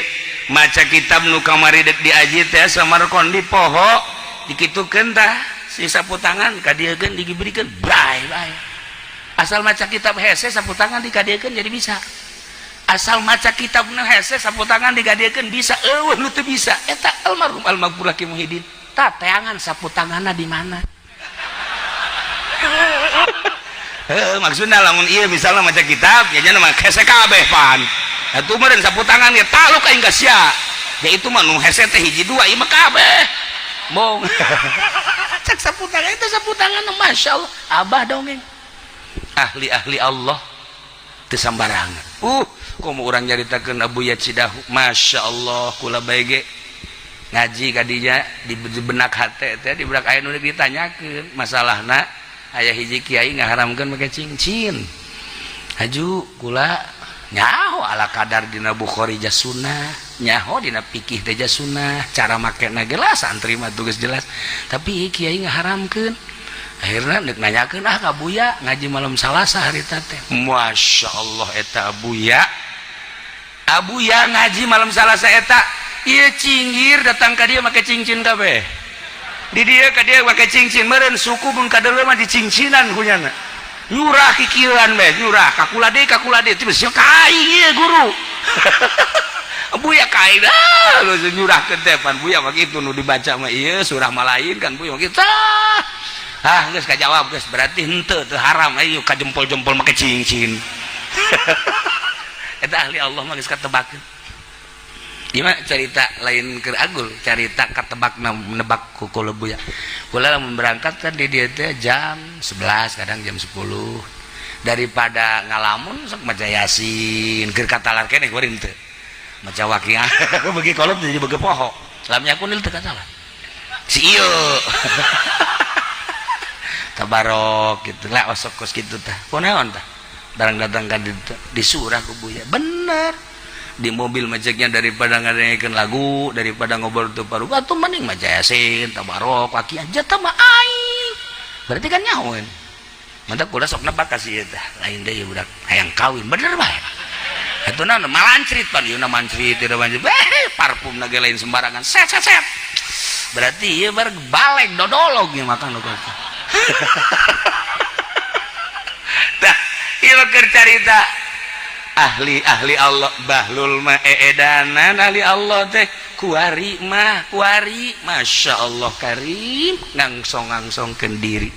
Maca kitab nu kamari dek diaji teh Samarkondi poho dikitukeun tah si sapu tangan ka dieu keun dibirikeun bray bae. Asal maca kitab hese sapu tangan dikadiekeun jadi bisa. Asal maca kitab nu hese sapu tangan digadiekeun bisa. Eueuh nu teu bisa eta almarhum almaghfurlah Ki Muhyiddin tah teangan sapu tanganna di mana. Heuh, maksudna lamun ieu misalna maca kitab nya mah hese kabeh pan atuh meureun sapu tangan ge taluk aing ka sia ya itu mah nu hese teh hiji dua ieu mah kabeh mong cek sapu tangan itu sapu tangan masya Allah abah dongeng ahli-ahli Allah teu sambarangan. Komo urang nyaritakeun Abu Yacidahu, masya Allah kula bae ge ngaji kadinya di benak hate teh di benak aya nu ditanyakeun masalahna aya hiji kiai ngaharamkeun make cincin. Haju kula nyaho ala kadar dina Bukhari sunnah, nyaho dina fikih teh sunnah, cara makena ge lah santri mah tugas jelas. Tapi kiai ngaharamkeun. Akhirnya nek nanyakeun ah ka Buya ngaji malam Salasa harita teh. Masya Allah eta Abuya. Abuya ngaji malam Salasa eta ieu cinggir datang ka dieu make cincin kabeh. Di dieu ka dieu make cincin meureun suku mun kadeuleu mah dicincinan kunyana. Nyurah kikieuan bae, nyurah kakula deui tiba sia ka aing ieu guru. Buya ka aing dah nyurahkeun teh pan Buya mah kitu nu dibaca mah ieu surah malain kan Buya mah kitu. Ah geus kajawab geus berarti henteu teu haram ayo ka jempol-jempol make cincin. Eta ahli Allah mah geus katebakeun. Ieu mah carita lain keur agul, carita katebak nebak ku Buya. Kula lamun berangkat kan di dieu teh jam 11 kadang jam 10. Daripada ngalamun sok maca Yasin keur katalar keneh kuring teu. Maca waqiah beuki kolot jadi beuki poho. Lam yakunil teu kasalah. Si ieu. Tabarok gitu lah osok kos gitu tah kunaon tah barang datang ka di surah ku Buya bener di mobil macetnya daripada ngadengekeun lagu daripada ngobrol teu paru atuh mending maca Yasin tabarok waqiah jata mah aing berarti kan nyahoeun mantap kula sok nebak ka si tah lain deui budak hayang kawin bener bae atuh naon malancrit pan ieu na mancrit teu mancrit parfum na ge lain sembarangan set set set berarti ieu bar balek dodolog ieu makan nu. Tah ieu keur carita ahli-ahli Allah bahlul mah eedanan ahli Allah teh kuari mah kuari masya Allah karim ngangsong-ngangsongkeun diri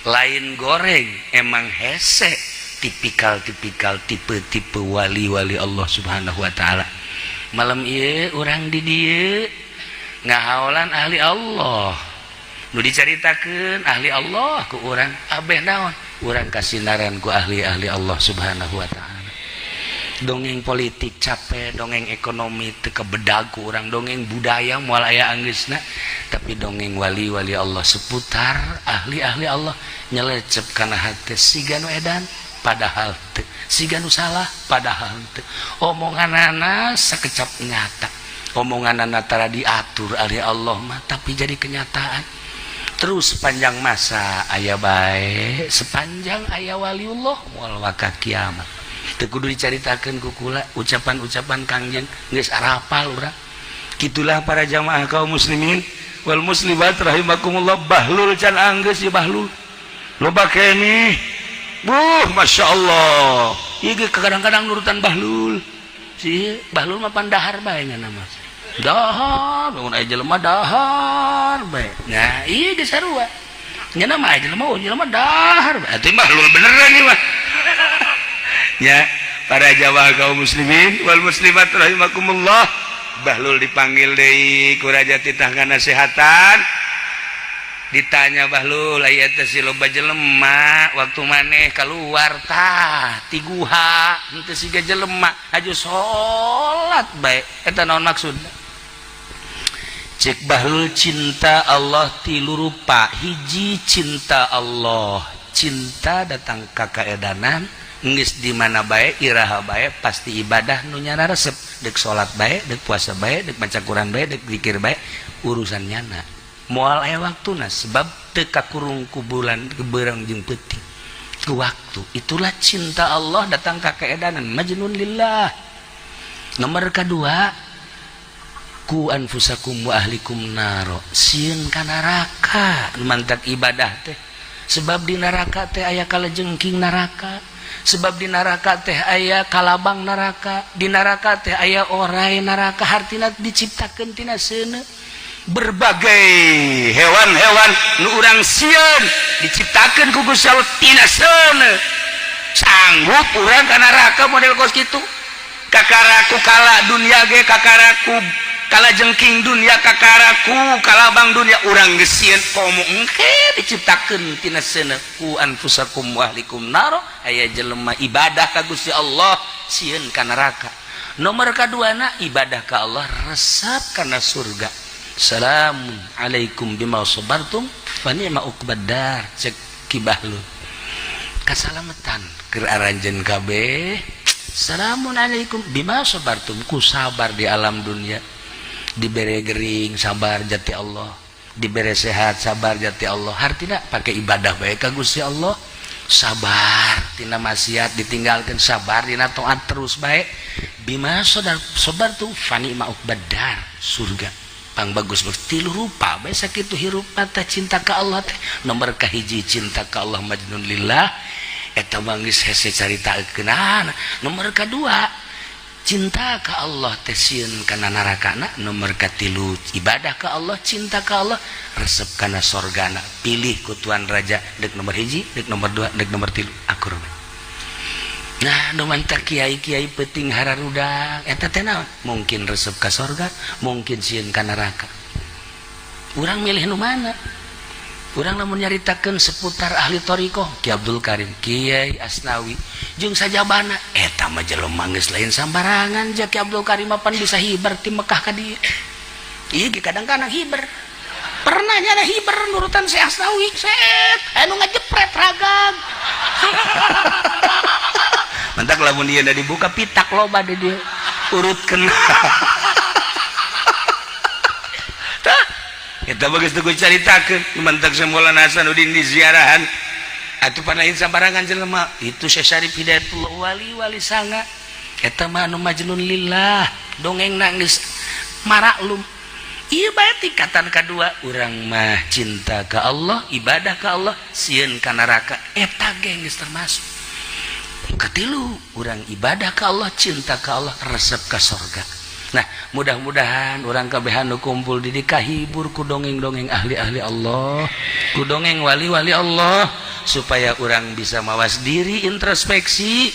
lain goreng emang hese tipikal-tipikal tipe-tipe wali-wali Allah Subhanahu wa taala. Malam ieu urang di dieu ngahaolan ahli Allah nu dicaritakeun ahli Allah ku urang abeh naon urang kasinaran ku ahli-ahli Allah Subhanahu wa taala. Dongeng politik capek, dongeng ekonomi teu kebedag ku urang, dongeng budaya moal aya anggeusna, tapi dongeng wali-wali Allah seputar ahli-ahli Allah nyelecep kana hate siga nu edan padahal teu, siga nu salah padahal teu, omonganana sakecap nyata, omonganana tara diatur ahli Allah mah tapi jadi kenyataan. Terus sepanjang masa aya bae, sepanjang aya waliullah moal waka kiamat. Teu kudu dicaritakeun ku kula ucapan-ucapan Kangjeng geus arapal urang. Kitulah para jamaah kaum muslimin wal muslimat rahimakumullah bahlul can anggeus ieu bahlul. Loba keneh. Buh, masya Allah. Ieu ge kadang-kadang nurutan bahlul. Si bahlul mah pandahar bae nya mah. Dahar, bangun aya jelema dahar bae. Nah, ieu geus sarua. Nya mah aya jelema, oh jelema dahar bae. Atuh bahlul beneran ieu mah. Ya, para jamaah kaum muslimin wal muslimat rahimakumullah. Bahlul dipanggil deui ku raja titah ngasehatan. Ditanya Bahlul, aya teh si loba jelema waktu maneh keluar tah ti guha henteu siga jelema, aju salat bae, eta naon maksudna? Cek Bahlul, cinta Allah tilu rupa. Hiji, cinta Allah, cinta datang ka kaedanan, geus di mana bae, iraha bae, pasti ibadah nu nyana resep, dek salat bae, dek puasa bae, dek maca Quran bae, dek zikir bae, urusan nyana moal aya waktuna sebab teu kakurung ku bulan beurang jeung peuting ku waktu. Itulah cinta Allah datang ka keedanan, majnun lillah. Nomor kedua, qu anfusakum wa ahlikum naro, sieun ka neraka. Mantak ibadah teh, sebab di neraka teh aya kalajengking neraka, sebab di neraka teh aya kalabang neraka, di neraka teh aya orai neraka, hartina diciptakeun tina seuneu. Berbagai hewan-hewan nu urang sieun diciptakeun ku Gusti Allah tina seuneu. Sanggup urang ka neraka model kos kitu? Kakara ku kala dunia ge, kakara ku kalajengking dunia, kakara ku kalabang dunia, urang geus sieun, komo engke diciptakeun tina seuneu. Qu anfusakum wa ahlikum naro. Aya jelema ibadah ka Gusti Allah sieun ka neraka. Nomor kaduana, ibadah ka Allah resep kana surga. Salamun alaikum bima sabartum fa ni'ma uqbad dar. Cek Ki Bahlul, kasalamatan keur aranjeun kabeh. Salamun alaikum bima sabartum, ku sabar di alam dunia. Dibere gering, sabar jati Allah. Dibere sehat, sabar jati Allah. Hartina pakai ibadah bae ka Gusti Allah, sabar tina maksiat ditinggalkan, sabar dina taat terus bae. Bima sabartum fa ni'ma uqbad dar, surga pang bagus. Tilu rupa bae sakitu hirup teh cinta ka Allah teh. Nomor kahiji, cinta ka Allah majnun lillah, eta mah geus hese caritakeunana. Nomor kadua, cinta ka Allah teh sieun kana narakana. Nomor katilu, ibadah ka Allah, cinta ka Allah, resep kana sorgana. Pilih ku Tuan Raja, dek nomor hiji, dek nomor dua, dek nomor tilu, akur. Nah, nu mantak kiai-kiai penting hararudak eta teh naon? Mungkin resep ka sorga, mungkin sieun ka neraka. Urang milih nu mana? Urang lamun nyaritakeun seputar ahli thoriqoh, Ki Abdul Karim, Kiai Asnawi jeung sajabana, eta mah jelema geus lain sambarangan. Ja Ki Abdul Karim mah pan bisa hiber ti Mekah ka dieu. Ieu ge kadang-kadang hiber, pernah nyana hiber nurutan si Asnawi, set anu ngajepret ragag. Mantak lamun dia dibuka pitak loba di dia urutkeun. Tah, eta bagus tuh caritakeun. Mantak Maulana Hasanuddin di ziarahan atuh pan lain sambarangan jelema itu. Syekh Syarif Hidayatullah, wali-wali sanga, eta mah anu majnun lillah, dongeng nangis maraklum. Ieu bae tingkatan kadua, urang mah cinta ka Allah, ibadah ka Allah, sieun ka neraka, eta ge geus termasuk. Katilu, urang ibadah ka Allah, cinta ka Allah, resep ka sorga. Nah, mudah-mudahan urang kabehan nu kumpul di dieu kahibur ku dongeng-dongeng ahli-ahli Allah, ku dongeng wali-wali Allah, supaya urang bisa mawas diri, introspeksi.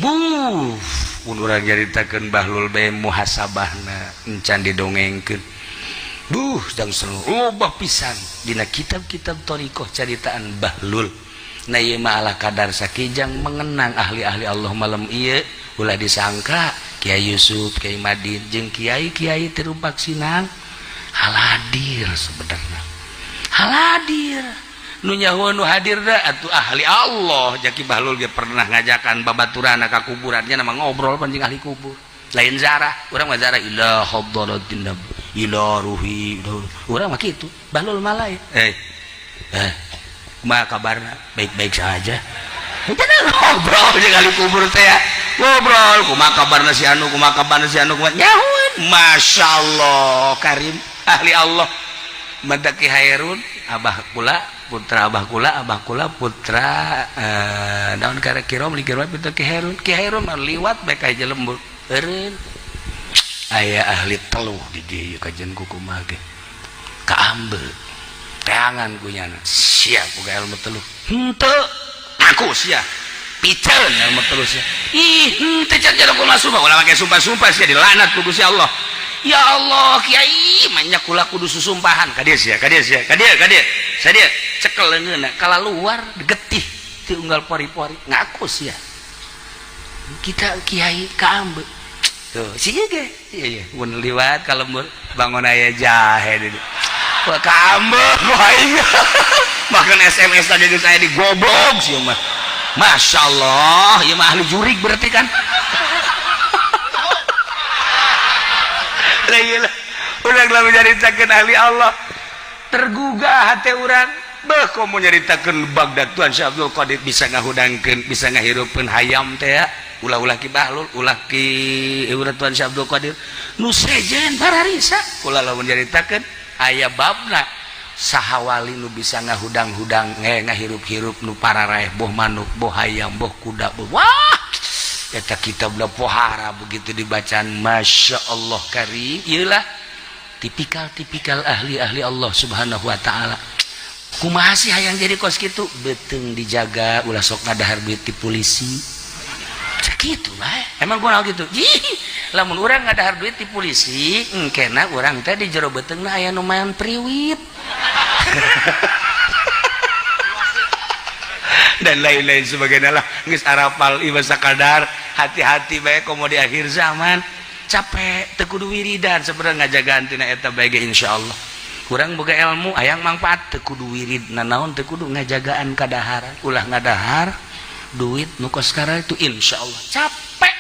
Buh, mun urang nyaritakeun Bahlul bae muhasabahna encan didongengkeun. Buh, jang seru loba pisan dina kitab-kitab thoriqoh caritaan Bahlul. Nah, ieu mah ala kadar sakijang mengenang ahli-ahli Allah malam ieu. Ulah disangka Kiai Yusuf, Kiai Madin jeung kiai-kiai Tumpak Sinang hadir, sebenarnya hadir nu nyaho nu hadir da atuh ahli Allah. Jaki Bahlul ge pernah ngajakan babaturana ka kuburannya, nama ngobrol pancing ahli kubur, lain zarah. Urang mah zarah ila hadratin nabi, ila ruhi, urang mah kitu. Bahlul malai, eh eh kumaha kabarna? Baik-baik saja. Ngobrol jeung ahli kubur teh ya. Ngobrol, kumaha kabarna si anu, kumaha kabarna si anu, kumaha nyahueun. Masya Allah karim, ahli Allah. Mantak Ki Hairun, abah kula putra, abah kula, abah kula putra, naon kara kirom li kirom putra Ki Hairun. Ki Hairun mah liwat bae ka lembur, eureun aya ahli teluh di dieu, kajian ku kumaha ge kaambe teangan ku nyana. Sia boga ilmu teluh henteu? Aku sia piceun ilmu teluh sia. Ih, henteu, can jero kumaha sumpah, ulah make sumpah-sumpah, sia dilanat ku Gusti Allah. Ya Allah, kiai, banyak kula kudu susumpahan ka dieu sia, ka dieu sia, ka dieu, ka dieu. Sadia cekel leungeunna kala luar getih ti unggal pori-pori ngaku sia. Kita kiai kaambe. Tuh, si ieu ge. Iya iya, mun liwat ka lembur bangun aya jahe di. Wah, kaambe ku aing. Bahkan SMS tadi geus aya digoblok sih mah. Masya Allah, ieu mah ahli jurig berarti kan. Lah ieu lah. Urang lamun nyaritakeun ahli Allah tergugah hati urang. Beuh komo nyaritakeun Baghdad Tuan Syekh Abdul Qadir bisa ngahudangkeun, bisa ngahirupkeun hayam teh ya. Ulah-ulah Ki Bahlul, ulah Ki urang Tuan Syekh Abdul Qadir. Nu sejen pararisa. Ulah lamun nyaritakeun aya babna saha wali nu bisa ngahudang-hudang ngahirup-hirup nu pararaeh boh manuk, boh hayam, boh kuda, boh wah eta kitabna pohara begitu dibacaan Masya Allah karim. Ieu lah tipikal-tipikal ahli-ahli Allah Subhanahu wa ta'ala. Kumaha sih hayang jadi kos kitu? Beuteung dijaga ulah sok ngadahar duit ti polisi. Sakitu bae. Emang kunaon kitu? Ih, lamun urang ngadahar duit ti polisi, engkena urang teh di jero beuteungna aya nu mayan priwit. Dan lain-lain sebagainya lah. Geus arapal ieu sakadar, hati-hati bae komo di akhir zaman. Capek teu kudu wiridan sebenarnya ngajagaan tina eta bae ge insyaallah. Kurang boga ilmu hayang mangfaat teu kudu wirid nanaon teu kudu ngajagaan kadaharan, ulah ngadahar duit nu kos itu insyaallah. Capek.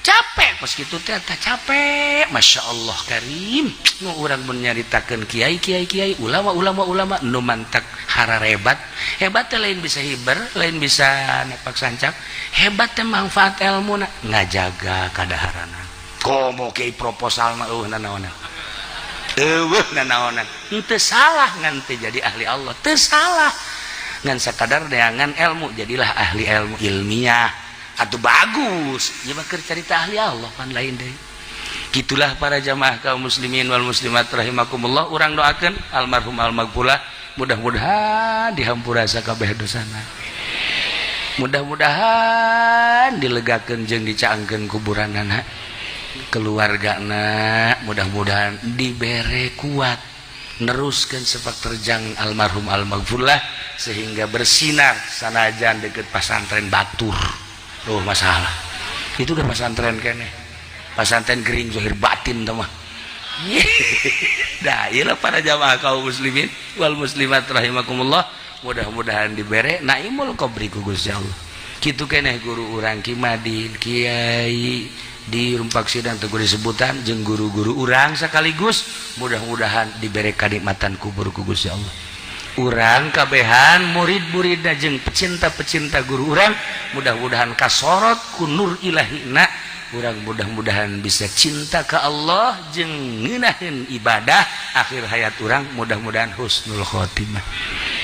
Capek kos kitu teh tah capek. Masya Allah karim. Nu urang mun nyaritakeun kiai kiai kiai ulama ulama ulama nu mantak hararebat. Hebat teh lain bisa hiber, lain bisa nepak sancak. Hebat teh manfaat ilmuna ngajaga kadaharana. Komo kiai proposal mah eueuh nanaonan. Eueuh nanaonan. Henteu salah ngan teu jadi ahli Allah, teu salah. Ngan sakadar neangan ilmu jadilah ahli ilmu ilmiah. Atau bagus, ieu mah keur carita ahli Allah pan lain deui. Gitulah para jamaah kaum muslimin wal muslimat rahimakumullah, urang doakeun almarhum almaghfurlah mudah-mudahan dihampura sakabeh dosana. Mudah-mudahan dilegakeun jeung dicaangkeun kuburanana. Keluargana mudah-mudahan dibere kuat neruskeun sepak terjang almarhum almaghfurlah sehingga bersinar sanajan deket pasantren batur. Oh masalah itu kan pesantren kene pesantren gering zahir batin teh mah. Dah ieu para jamaah kaum muslimin wal muslimat rahimakumullah mudah-mudahan dibere naimul qabri ku Gusti Allah. Kitu keneh guru urang Ki Madin, kiai di Rumpak Sidang teu disebutan jeung guru-guru urang sekaligus mudah-mudahan dibere kanikmatan kubur ku Gusti Allah. Urang kabehan murid-murid jeung pecinta-pecinta guru urang mudah-mudahan kasorot ku nur ilahina, urang mudah-mudahan bisa cinta ke Allah jeung ngeunaheun ibadah akhir hayat urang mudah-mudahan husnul khotimah.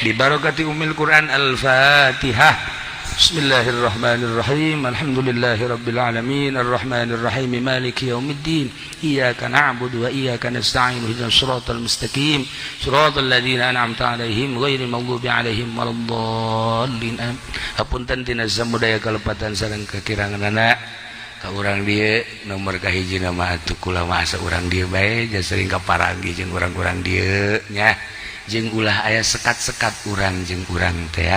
Bi barakati umil Quran. Al-Fatihah. Bismillahirrahmanirrahim. Alhamdulillahirabbil alamin arrahmanirrahim maliki yaumiddin. Iyyaka na'budu wa iyyaka nasta'in ihdinas siratal mustaqim siratal ladzina an'amta 'alaihim ghairil maghdubi 'alaihim waladdallin. Hapunten tina samudaya kalepatan sareng kakiranganana ka urang dieu nomor kahiji mah atuh kula mah asa urang dieu bae ja sering kaparanggi jeung urang-urang dieu nya jeung ulah aya sekat-sekat urang jeung urang teh.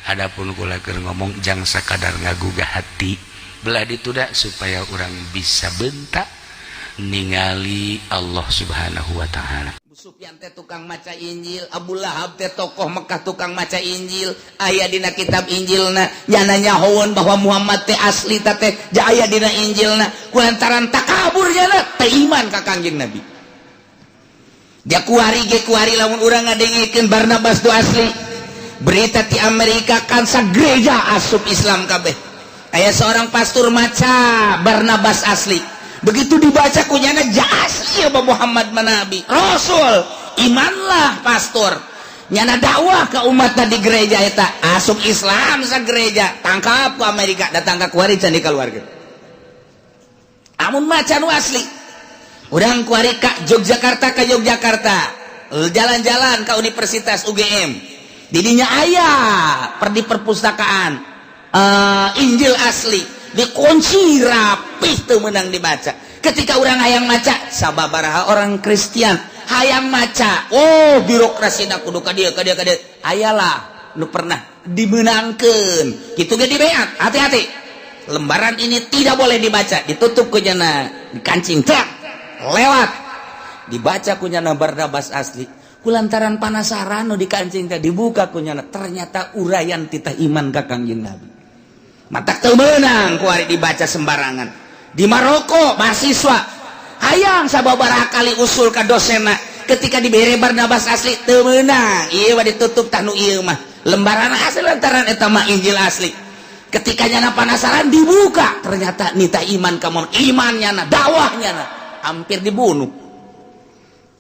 Adapun kula keur ngomong jang sakadar ngagugah hati belah dituda supaya urang bisa bentak ningali Allah Subhanahu wa ta'ala. Abu Sufyan teh tukang maca Injil, Abu Lahab teh tokoh Mekah tukang maca Injil, aya dina kitab Injilna nyana nyahoeun bahwa Muhammad teh asli teh ja aya dina Injilna, kulantaran takabur nyana teh iman ka Kangjeng Nabi. Dia kuari ge kuari lamun urang ngadengekeun Barnabas tu asli. Berita di Amerika kan gereja asup Islam kabeh. Aya seorang pastor maca Barnabas asli. Begitu dibaca kunyana ja asli ya Muhammad manabi Rasul, imanlah pastor. Nyana dakwah ke umat di gereja eta asup Islam sa gereja tangkap ke Amerika datang ke kuari can dikeluarkeun. Amun maca nu asli. Urang kuari ka Yogyakarta ke Yogyakarta. Jalan-jalan ke Universitas UGM. Didinya aya per di perpustakaan Injil asli dikunci rapih teu meunang dibaca. Ketika orang hayang maca sababaraha orang Kristen Hayang maca, oh, birokrasi kudu ka dieu, ka dieu, ka dieu. Ayalah nu pernah dimenangkan gitu ge, dibeat, "Hati-hati, lembaran ini tidak boleh dibaca." Ditutup ku nyana, dikancing, cek lewat, dibaca ku nyana Barnabas asli. Kulantaran panasaran nu dikancing teh, dibuka ku nyana, ternyata uraian titah iman ka Kangjeng Nabi. Matak teu meunang kuari dibaca sembarangan. Di Maroko mahasiswa hayang sababaraha kali usul ka dosenna, ketika dibere Barnabas asli, teu meunang, ieu mah ditutup. Tah, nu ieu mah lembaran asli, lantaran eta mah Injil asli. Ketika nyana penasaran, dibuka, ternyata nita iman kamu, iman nyana, dakwah nyana, hampir dibunuh.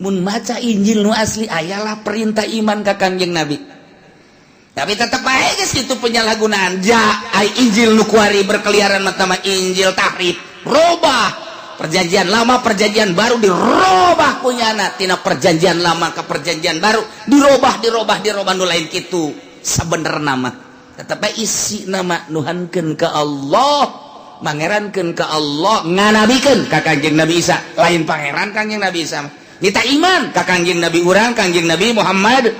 Mun maca Injil nu asli, ayalah perintah iman ka Kangjeng Nabi, tapi tetap baik geus itu penyalahgunaan. Ja ai Injil nu kuari berkeliaran mah mah Injil tahrif, robah. Perjanjian Lama, Perjanjian Baru dirobah ku nyana. Tina Perjanjian Lama ke Perjanjian Baru dirobah, dirobah, dirobah. Nu lain kitu sabenerna mah. Tetap bae isi nama nuhankeun ka Allah, mangerankeun ka Allah, nganabikeun ka Kangjeng Nabi Isa. Lain pangeran Kangjeng Nabi Isa mah. Kita iman ka Kangjeng Nabi urang, Kangjeng Nabi Muhammad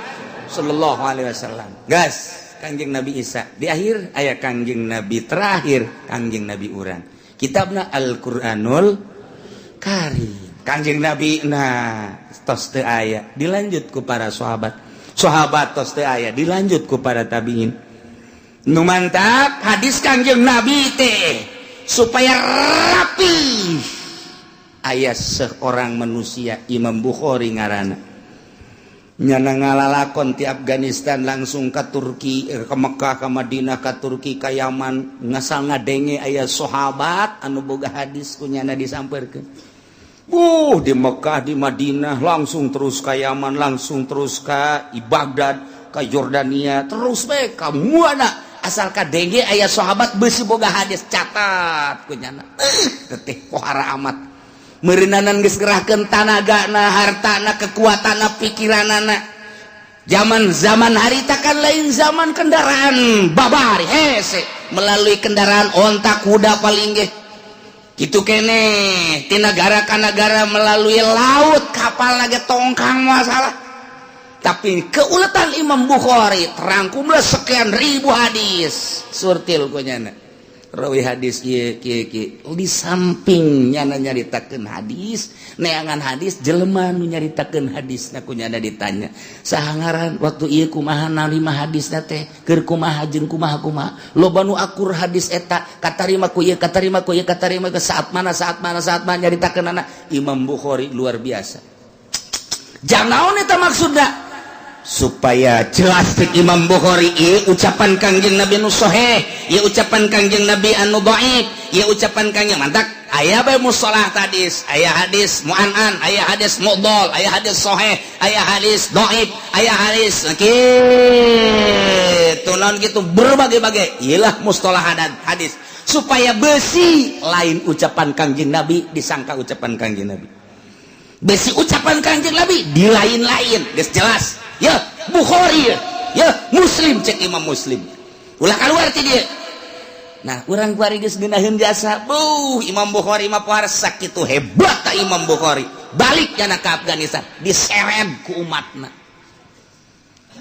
sallallahu alaihi wasallam. Gas Kangjeng Nabi Isa di akhir, aya Kangjeng Nabi terakhir, Kangjeng Nabi urang, kitabna Al-Qur'anul Karim. Kangjeng Nabi nah tos teu aya, dilanjut ku para sahabat. Sahabat tos teu aya, dilanjut ku para tabiin. Nu mantap hadis Kangjeng Nabi teh supaya rapi, aya seorang manusia, Imam Bukhari ngaranna. Nyana ngalalakon ti Afghanistan langsung ke Turki, ke Mekah, ke Madinah, ke Turki, ke Yaman, ngasal ngadenge aya sahabat anu boga hadis, ku nyana disamperkeun. Di Mekah, di Madinah, langsung terus ke Yaman, langsung terus ke Baghdad, ke Jordania, terus bae ka mana asal kadenge aya sahabat besi boga hadis, catat ku nyana. Teteh pohara amat meureunanan geus gerahkeun tanagana, hartana, kekuatanna, pikiranana. Zaman zaman harita kan lain zaman kendaraan babari hese, melalui kendaraan onta, kuda paling ge gitu kene. Ti negara ka negara melalui laut, kapal lagi tongkang masalah. Tapi keuletan Imam Bukhari terangkumlah sekian ribu hadis, surtil ku nyana rawi hadis ieu kieu kieu. Di samping nyana nyaritakeun hadis, neangan hadis, jelema nu nyaritakeun hadis na ku nyana ditanya, "Saha ngaran? Waktu ieu kumaha narima hadis teh? Keur kumaha jeung kumaha kumaha?" Loba nu akur hadis eta katarima ku ieu, katarima ku ieu, katarima ke saat mana, saat mana, saat mana nyaritakeun. Imam Bukhari luar biasa. Jangan naon eta maksudna, supaya jelas cek Imam Bukhari, ieu ucapan Kangjeng Nabi nu sahih, ieu ucapan Kangjeng Nabi anu dhaif, ieu ucapan Kangjeng. Mantak aya bae mustalah hadis, aya hadis mu'an'an, aya hadis mudhal, aya hadis sahih, aya hadis dhaif, aya hadis kitu naon gitu, berbagai-bagai. Iyalah mustalah hadis supaya besi lain ucapan Kangjeng Nabi disangka ucapan Kangjeng Nabi, besi ucapan Kangjeng Nabi di lain-lain. Geus jelas ya Bukhari ya, ya Muslim, cek Imam Muslim ulah keluar ti dia. Nah, urang kuari geus ngeunaheun jasa. Buh, Imam Bukhari mah pohara sakitu hebat ta Imam Bukhari. Balik nyana ke Afghanistan, diseret ku umatna,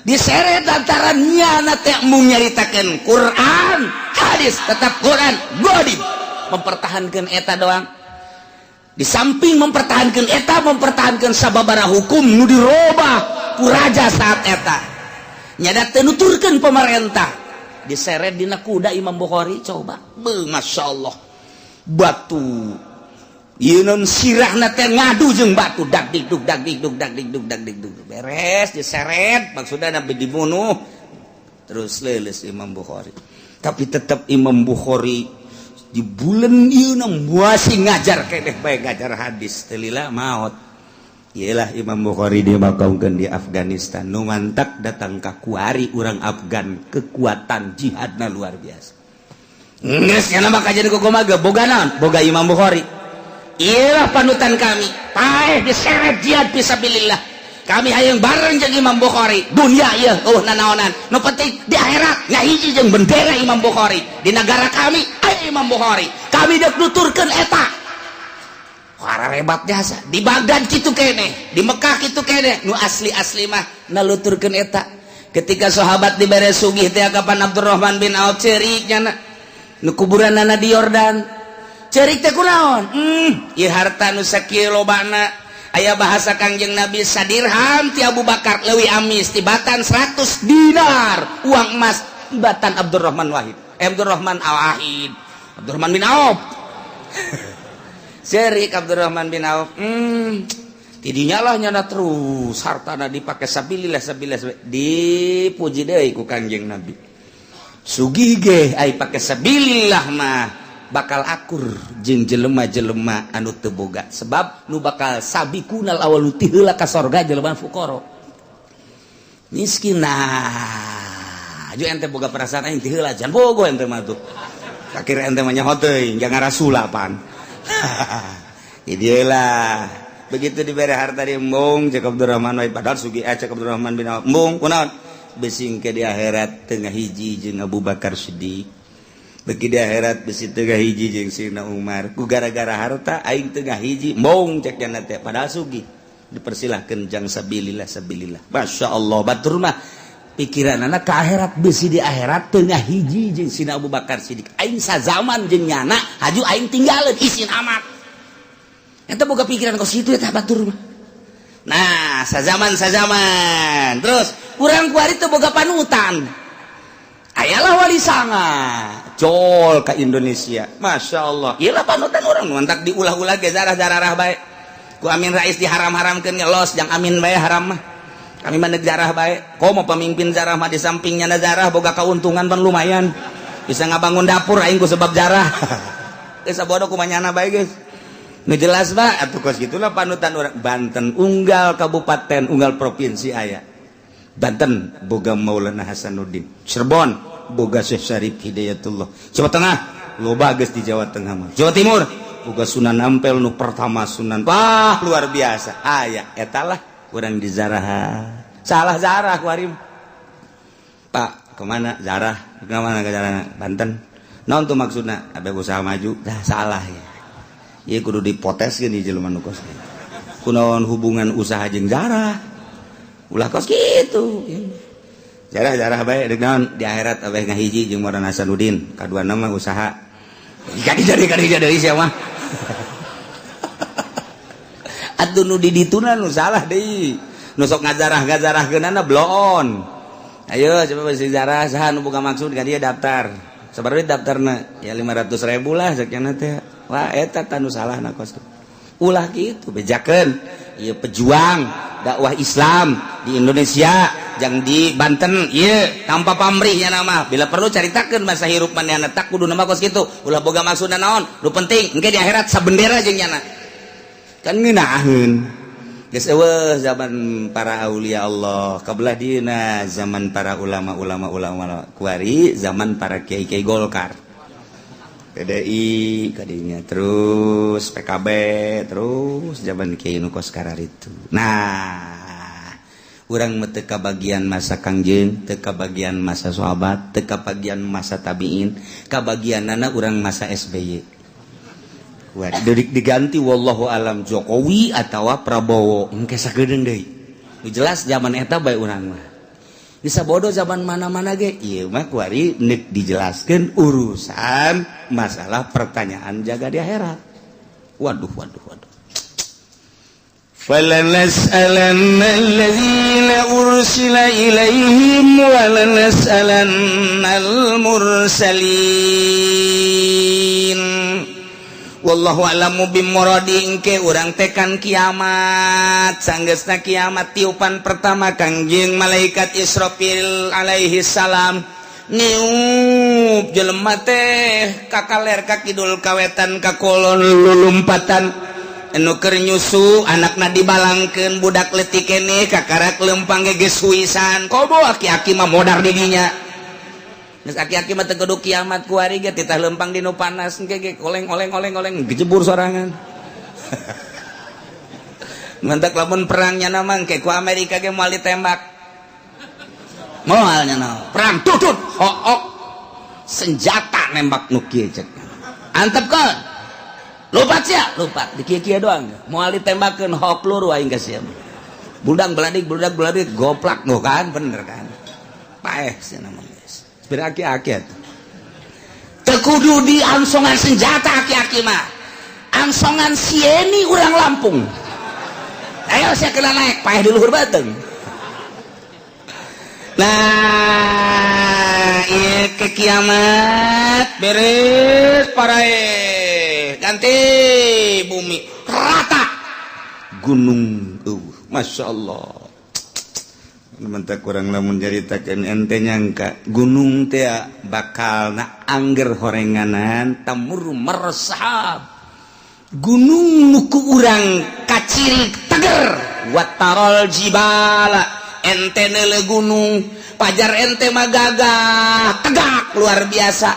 diseret lantaran nyana teh mung nyaritakeun Quran hadis, tetap Quran godib, mempertahankan eta doang. Di samping mempertahankan eta, mempertahankan sababara hukum nu dirobah ku raja saat eta, nyada teu nuturkeun pemerintah, diseret dina kuda Imam Bukhari. Coba, be, Masya Allah, batu ieu non sirahna teh ngadu jeung batu, dak dikduk dak dikduk dak dikduk dak dikduk. Beres diseret, maksudna nabi dibunuh, terus leuleus Imam Bukhari. Tapi tetap Imam Bukhari di bulan ieu masih ngajar keneh bae, ngajar hadis teu lila maot. Iyalah Imam Bukhari dimakamkan di Afghanistan. Nu mantak datang ka kuari urang Afgan, kekuatan jihadna luar biasa. Geus nya mah kajian kumaha boga naon? Boga Imam Bukhari. Iyalah panutan kami. Paeh diseret jihad fisabilillah. Kami hayang bareng jeung Imam Bukhari. Dunia ieu oh nanaonan. Nu penting di akhirat ngahiji jeung bendera Imam Bukhari. Di negara kami aya Imam Bukhari. Kami dek nuturkeun eta. Hebat jasa di Baghdad gitu kene, di Mekah gitu kene. Nu asli-asli mah naluturkeun eta. Ketika sahabat dibere sugih teh, kapan Abdurrahman bin Auf ceurik nyana nu kuburanana di Yordan. Ceurik teh kunaon? Ieu harta nu sakieu lobana. Aya bahasa Kangjeng Nabi, sadirham ti Abu Bakar leuwih amis tibatan 100 dinar uang emas tibatan Abdurrahman Wahid, eh, Abdurrahman Al Wahid, Abdurrahman bin Auf. Ceurik Abdurrahman bin Auf, tidinya lah nyana terus hartana dipakai sabilillah, sabilillah. Dipuji deui ku Kangjeng Nabi, sugih ge ai pake sabilillah mah bakal akur jeung jelema-jelema anu teu boga, sebab nu bakal sabiqunal awal ti heula ka sorga jelema fuqara, miskin. Nah, aju ente boga perasaan aing ti heula jan bogo ente mah tuh. Akhir ente mah nyaho teuing jangan rasulapan. Idilah begitu diberi harta di embung, cek Abdurrahman wae, padahal sugih, eh, cek Abdurrahman bin Auf, embung kunaon, besing ke di akhirat tengah hiji jeung Abu Bakar Siddiq, beki di akhirat besi tengah hiji jeung Sayyidina Umar, ku gara-gara harta aing tengah hiji, embung, cek nya teh. Padahal sugih, dipersilahkan jang sabilillah, sabilillah. Masya Allah, batur mah pikiran anak ke akhirat, besi di akhirat tengah hiji jeung Sayyidina Abu Bakar Siddiq, aing sazaman jeung nyana, haju aing tinggalin isin amat. Eta boga pikiran kos kitu eta batur mah. Nah, sazaman sazaman terus urang kuari teu boga panutan. Ayalah Wali Sanga jol ke Indonesia, Masya Allah. Iyalah panutan orang mantak diulah-ulah ge zarah-zarah bae ku Amin Rais diharam-haramkeun. Ngelos jang Amin bae, haram mah kami mah zarah bae. Komo pemimpin zarah mah, di sampingnya zarah boga keuntungan pan lumayan, bisa ngabangun dapur aing ku sebab jarah. Geus bodoh kumanyana bae, guys. Nu jelas Pak atuh kos gitulah panutan orang Banten. Unggal kabupaten, unggal provinsi aya. Banten boga Maulana Hasanuddin, Cirebon boga Syekh Syarif Hidayatullah, Jawa Tengah loba geus, di Jawa Tengah mah. Jawa Timur boga Sunan Ampel nu pertama, Sunan, wah, luar biasa aya. Etalah urang di zarah, salah zarah kuari. Pak, kemana zarah, kemana ke zarah Banten, naon tuh maksudna? Ada usaha maju dah, salah ya. Ieu kudu dipotes gini jelema nu kos kunaon hubungan usaha jeung zarah. Ulah kos kitu, jarah jarah bae. Deuk naon di akhirat abeh ngahiji jeung Maulana Hasanuddin, kadua nama usaha kadi jadi kadi jadi sia mah. Atuh nu di dituna nu salah deui, nu sok ngajarah ngajarahkeunana bloon. Ayo coba besi jarah, saha nu boga maksud ka dia daftar. Sabaraha daftarna? Ya 500 ribu lah sekian teh. Wah, eta tah nu salah na kos. Ulah kitu, bejakeun ieu pejuang dakwah Islam di Indonesia jang di Banten ieu tanpa pamrihnya nama. Bila perlu caritakeun masa hirup manehna, tak kudu nama kos kitu. Ulah boga maksudna naon, nu penting engke di akhirat sabendera jeung nyana kan ngeunaheun. Geus eueuh zaman para aulia Allah, kabelah dieuna zaman para ulama-ulama, ulama kuari zaman para kiai-kiai Golkar, PDI kadinya, terus PKB, terus zaman kiai nu kos itu. Nah, urang mah teu bagian masa Kangjeng, teu bagian masa sahabat, teu bagian masa tabiin, kabagianana urang masa SBY. Diganti wallahu alam Jokowi atau Prabowo engke sakedeung deui. Jelas zaman eta bae urang mah bisa bodoh zaman mana-mana ge. Ieu mah kuari nek dijelaskeun urusan masalah pertanyaan jaga di akhirat. Waduh, waduh, waduh. فلنسألن الذين أرسل إليهم ولنسألن المرسلين. Wallahu a'lamu bimuradi. Engke urang tekan kiamat, sanggeusna kiamat tiupan pertama Kangjeng malaikat Israfil alaihi salam niup, jelema teh kakaler, ka kidul, kawetan, ka kulon, lulumpatan. Anu keur nyusu anakna dibalangkeun, budak leutik keneh kakarak lempang ge geus huisan. Komo aki-aki mah modar di dinya. Geus aki-aki mah teu kudu kiamat, kuari ge titah lempang di nu panas engke ge oleng oleng oleng oleng, gejebur sorangan. Mantak lamun perangnya nama engke ku Amerika ge moal ditembak. Moal nya naon. Perang tutut hook senjata nembak nu kieu cek. Antepkeun. Lompat sia, lompat. Di kieu-kieu doang. Moal ditembakeun hok peluru aing ka sia. Budak beladik, budak beladik, goplak nu kan, bener kan. Paeh sia nama geus. Sepeda aki-aki atuh. Teu kudu diangsongan senjata aki-aki mah. Angsongan sieni urang Lampung. Ayo sia kena naik, paeh di luhur beuteung. Nah, ieu ke kiamat beres parae. Ganti bumi rata. Gunung Masya Allah. Mentak kurang lamun nyaritakeun ente nyangka gunung teh bakal na angger horenganan tamur mersahab. Gunung nu ku urang kaciri teger watarol jibala ente neule gunung pajar ente mah gagah tegak luar biasa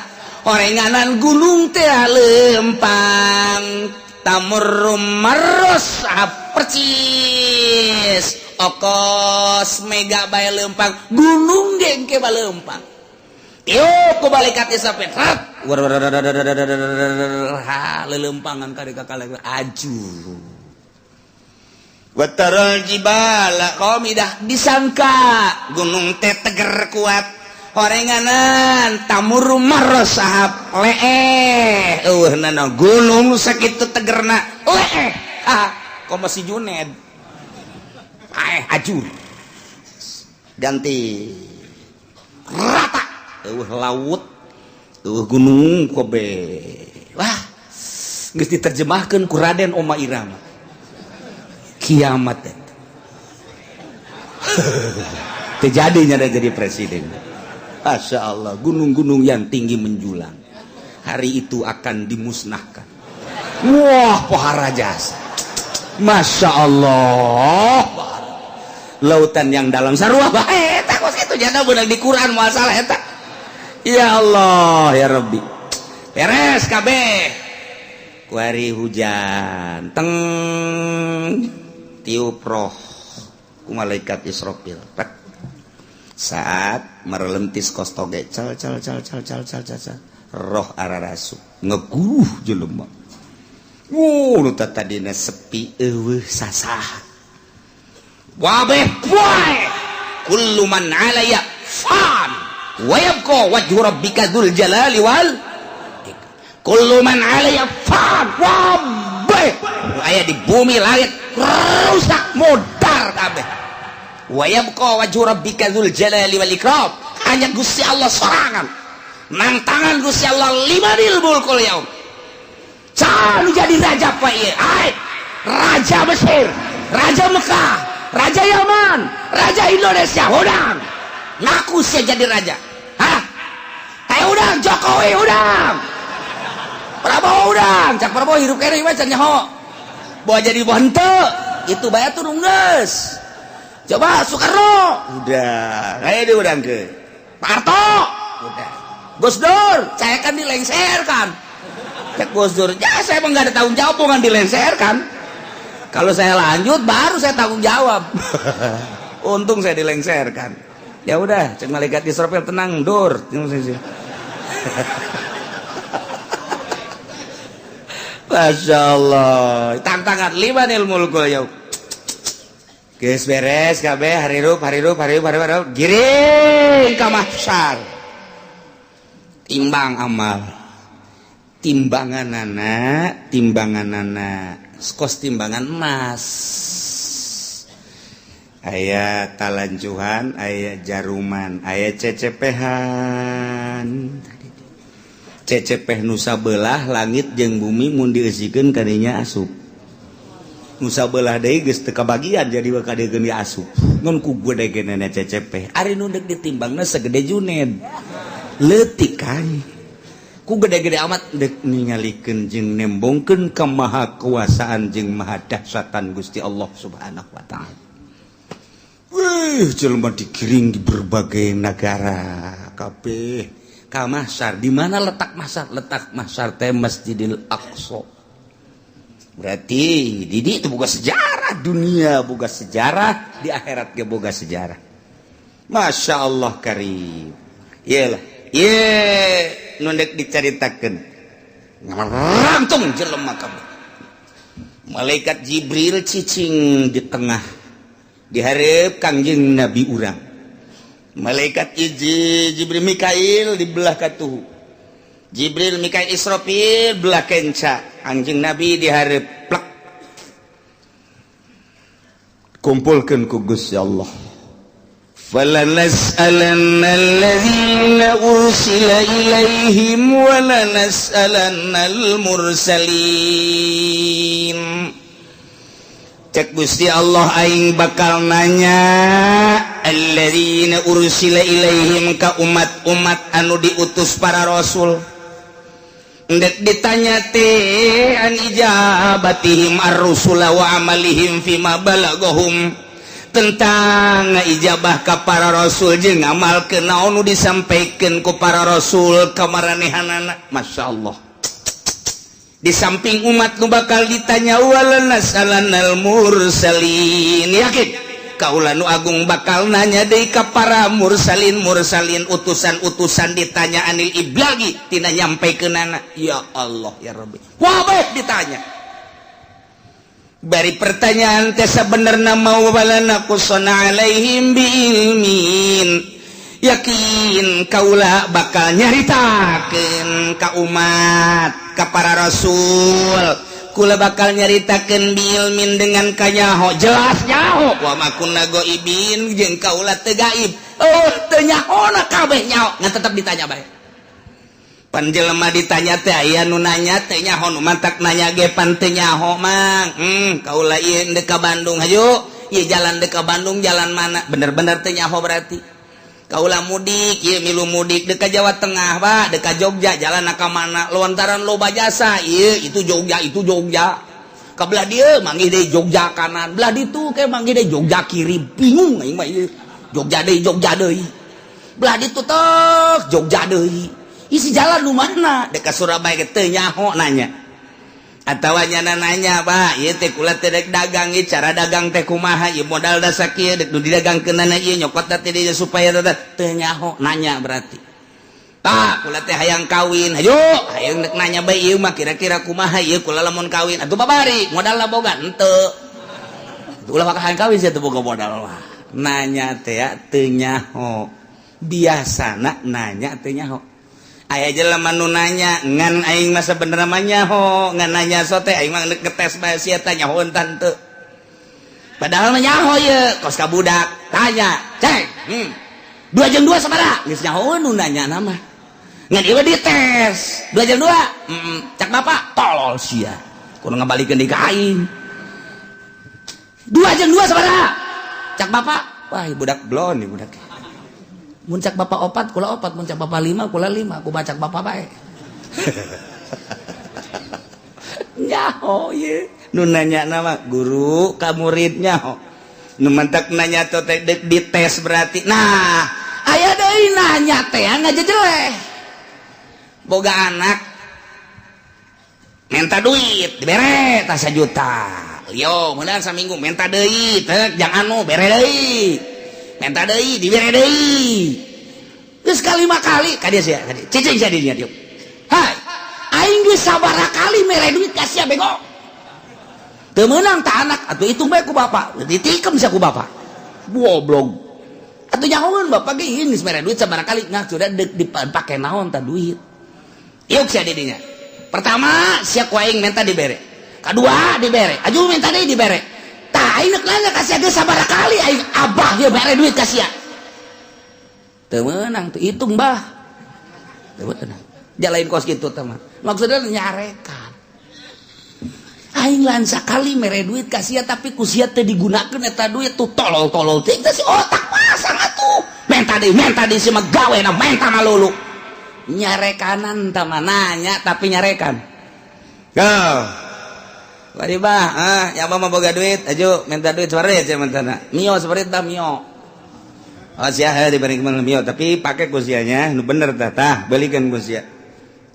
horenganan gunung teh lempang tamur marros percis okos mega bae lempang gunung ge engke balempang tiup ku malaikat Israfil ha lelempangan ka ka aju Wataral jibala qamidah disangka gunung teh teger kuat horenganan tamur marros sahab leeh eueuh nana gunung sakitu tegerna leeh ah komo si Juned paeh ajur ganti rata eueuh laut eueuh gunung kobe wah geus diterjemahkeun ku Raden Oma Irama kiamat eta terjadinya ada jadi presiden. Masya Allah, gunung-gunung yang tinggi menjulang hari itu akan dimusnahkan. Wah, pohara jasa. Masya Allah, lautan yang dalam sarua bae eta kos kitu jana beunang di Quran moal salah eta. Ya Allah ya Rabbi, beres kabeh kuari hujan teng tiup roh ku malaikat Israfil. Pek. Saat merelentis kos toge cal cal cal cal cal cal cal, cal. Roh ararasu ngeguruh jelema. Wuh, nu tadina sepi eueuh sasah. Wabeh poe kullu man alaya fan wa yabqa wajhu rabbika dzul jalali wal kullu man alaya fan wabeh aya di bumi langit rusak modar kabeh wa yabqa wajhu rabbika dzul jalali wal ikram hanya Gusti Allah sorangan nang tangan Gusti Allah limanil mulkul yaum Cah nu jadi raja pak ieu ai raja Mesir, raja Mekah, raja Yaman, raja Indonesia, udang ngaku saya jadi raja. Hah? Kayak udang Jokowi udang Prabowo udang cak Prabowo hirup kene mah can nyaho bawa jadi henteu itu bae turun geus coba Soekarno Udah, kayak dia udang ke. Pak Harto udah Gus Dur saya kan dilengserkan cek Gus Dur ya saya emang nggak ada tanggung jawab bukan dilengserkan kalau saya lanjut baru saya tanggung jawab untung saya dilengserkan ya udah cek malaikat Israfil tenang dur. Masya Allah tantangan limanil mulkul yaum Geus beres kabeh harirup harirup harirup harirup giring ka mahsyar. Timbang amal timbanganana timbanganana kos timbangan emas Aya talancuhan, aya jaruman, aya cecepehan. Cecepeh nusa belah langit jeung bumi mun dieusikeun kadinya asup. Nusa belah deui geus teu kabagian jadi bakal dieun asup. Ngan ku gede-gedena cecepeh. Ari nu deuk ditimbangna segede Juned leutik kan Ku gede-gede amat dek ningalikeun jeung nembongkeun kemahakuasaan jeung maha dahsyatan Gusti Allah Subhanahu wa taala. Wih, jelema digiring di berbagai negara kabeh ka mahsyar. Di mana letak mahsyar? Letak mahsyar teh Masjidil Aqsa. Berarti di itu boga sejarah dunia, boga sejarah di akhirat ge boga sejarah. Masya Allah karim. Iyalah, ye nu dek dicaritakeun. Ngarangtung jelema kabeh. Malaikat Jibril cicing di tengah dihareup Kangjeng Nabi urang. Malaikat Jibril Mikail di belah katuhu. Jibril Mikail Israfil belah kenca. Kangjeng Nabi dihareup plek. Kumpulkeun ku Gusti Allah. فلنسألن الذين أرسل إليهم ولنسألن المرسلين. Cek Gusti Allah aing bakal nanya alladzina ursila ilaihim ka umat-umat anu diutus para rasul. Ndek ditanya teh an ijabatihim ar-rusula wa amalihim fima balagahum, tentang ijabah ka para rasul jeung ngamalkeun naon nu disampaikan ku para rasul ka maranehanana. Masya Allah. Di samping umat nu bakal ditanya walanas'alannal mursalin, yakin kaula nu agung bakal nanya deui ka para mursalin mursalin, utusan-utusan, ditanya anil iblagi tina nyampaikeunana. Ya Allah ya Rabbi, wabeh ditanya. Bari pertanyaan teh sabenerna mau walana qusana alaihim biilmin, yakin kaula bakal nyaritakeun ka umat, ka para rasul. Kula bakal nyaritakeun biilmin dengan kanyaho, jelas nyaho. Wa ma kunna ghaibin, jeung kaula teu gaib. Oh, teu nyahona kabeh nyaho, ngan tetep ditanya bae. Pan jelema ditanya teh aya nu nanya teh nyaho, nu mantak nanya ge pan teu nyaho mang. Kaula ieu deuk ka Bandung, hayu. Ieu jalan deuk ka Bandung jalan mana? Bener-bener teu nyaho berarti. Kaula mudik, ieu milu mudik deuk ka Jawa Tengah, Pak, deuk ka Jogja, jalan ka mana? Lontaran loba jasa, ieu itu Jogja, itu Jogja. Ka belah dieu manggih deui Jogja kanan, belah ditu ke manggih deui Jogja kiri, bingung aing mah ieu. Jogja deui, Jogja deui. Belah ditu tek Jogja deui. Isi jalan nu mana? Deuk ka Surabaya ge teu nyaho nanya. Atawa nyana nanya, Pak, ieu teh kula teh dek dagang, ieu cara dagang teh kumaha, ieu modal da sakieu dek nu didagangkeunana ieu nyokot teh dieu supaya teu nyaho nanya berarti. Pak, kula teh hayang kawin, hayu, hayang dek nanya bae ieu mah kira-kira kumaha ieu kula lamun kawin. Atuh babari, modalna boga henteu. Ulah maka hayang kawin sia teu boga modal lah. Nanya teh teu nyaho. Biasana nanya teu nyaho. Aya jelema nu nanya ngan aing mah sabenerna mah nyaho, ngan nanya sote aing mah ngetes bae sia teh nyaho tante. Padahal mah nyaho ieu kos ka budak tanya, "Cek, 2 jeung 2 sabaraha?" Geus nyaho nu nanya nama. Ngan ieu dites, 2 jeung 2. Cak bapak, tolol sia. Kudu ngabalikeun deui ka aing. 2 jeung 2 sabaraha? Cak bapak, wah budak blon nih budak. Mun cak bapak opat, kula opat, mun cak bapak lima, kula lima, ku cak bapak bae. Nyaho ye. Nu nanya nama guru ka murid nyaho. Nu mantak nanya teh dek dites berarti. Nah, aya deui nanya teh ngajejeleh. Boga anak minta duit dibere tah sajuta. Lio, meunang saminggu minta deui, teh jang anu bere deui. Minta deui dibere deui. Geus kalima kali ka dieu sia, ka dieu. Cicing sia di dieu dieu. Hai, aing geus sabaraha kali mere duit ka sia bego. Teu meunang ta anak, atuh hitung bae ku bapak. Ditikem sia ku bapak. Goblok. Atuh nyahoeun bapak ge geus mere duit sabaraha kali, ngah sudah deuk dipake naon ta duit. Iuk sia di dinya. Pertama sia ku aing minta dibere. Kadua dibere. Aju minta deui dibere. Tah aing neuk nanya ka sia geus sabaraha kali aing abah ieu mere duit ka sia. Teu meunang tuh hitung bah. Teu meunang. Jalain kos kitu teh mah. Maksudnya nyarekan. Aing lan sakali mere duit ka sia tapi ku sia teu digunakeun eta duit tuh tolol-tolol teh si otak pasang atuh. Menta deui si mah gawena menta malulu. Nyarekanan tah mah nanya tapi nyarekan. Go. Bari bah, ah, ya mah boga duit, aju minta duit separit sia mentana. Mio separit dah mio. Oh sia heuh diberi mio, tapi pake ku sianya nu bener tah, tah belikeun ku sia.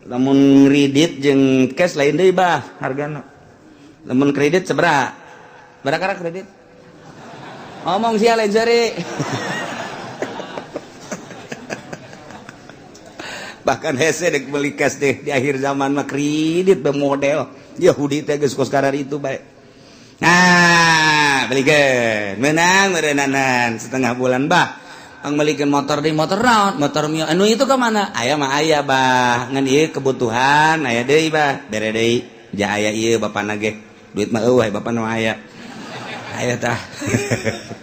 Lamun kredit jeung cash lain deui bah hargana. Lamun kredit sabaraha? Berapa kredit? Ngomong sia lain seri. Bahkan hese dek beli cash deh di akhir zaman mah kredit be model Yahudi teh geus kos karar itu bae. Nah, belikeun menang meureunanan setengah bulan bah. Ang melikeun motor di motor naon? Motor Mio anu itu ke mana? Aya mah aya bah. Ngan ieu kebutuhan aya deui bah. Bere deui. Ja aya ieu bapana ge. Duit mah eueuh bapana mah aya. Aya tah.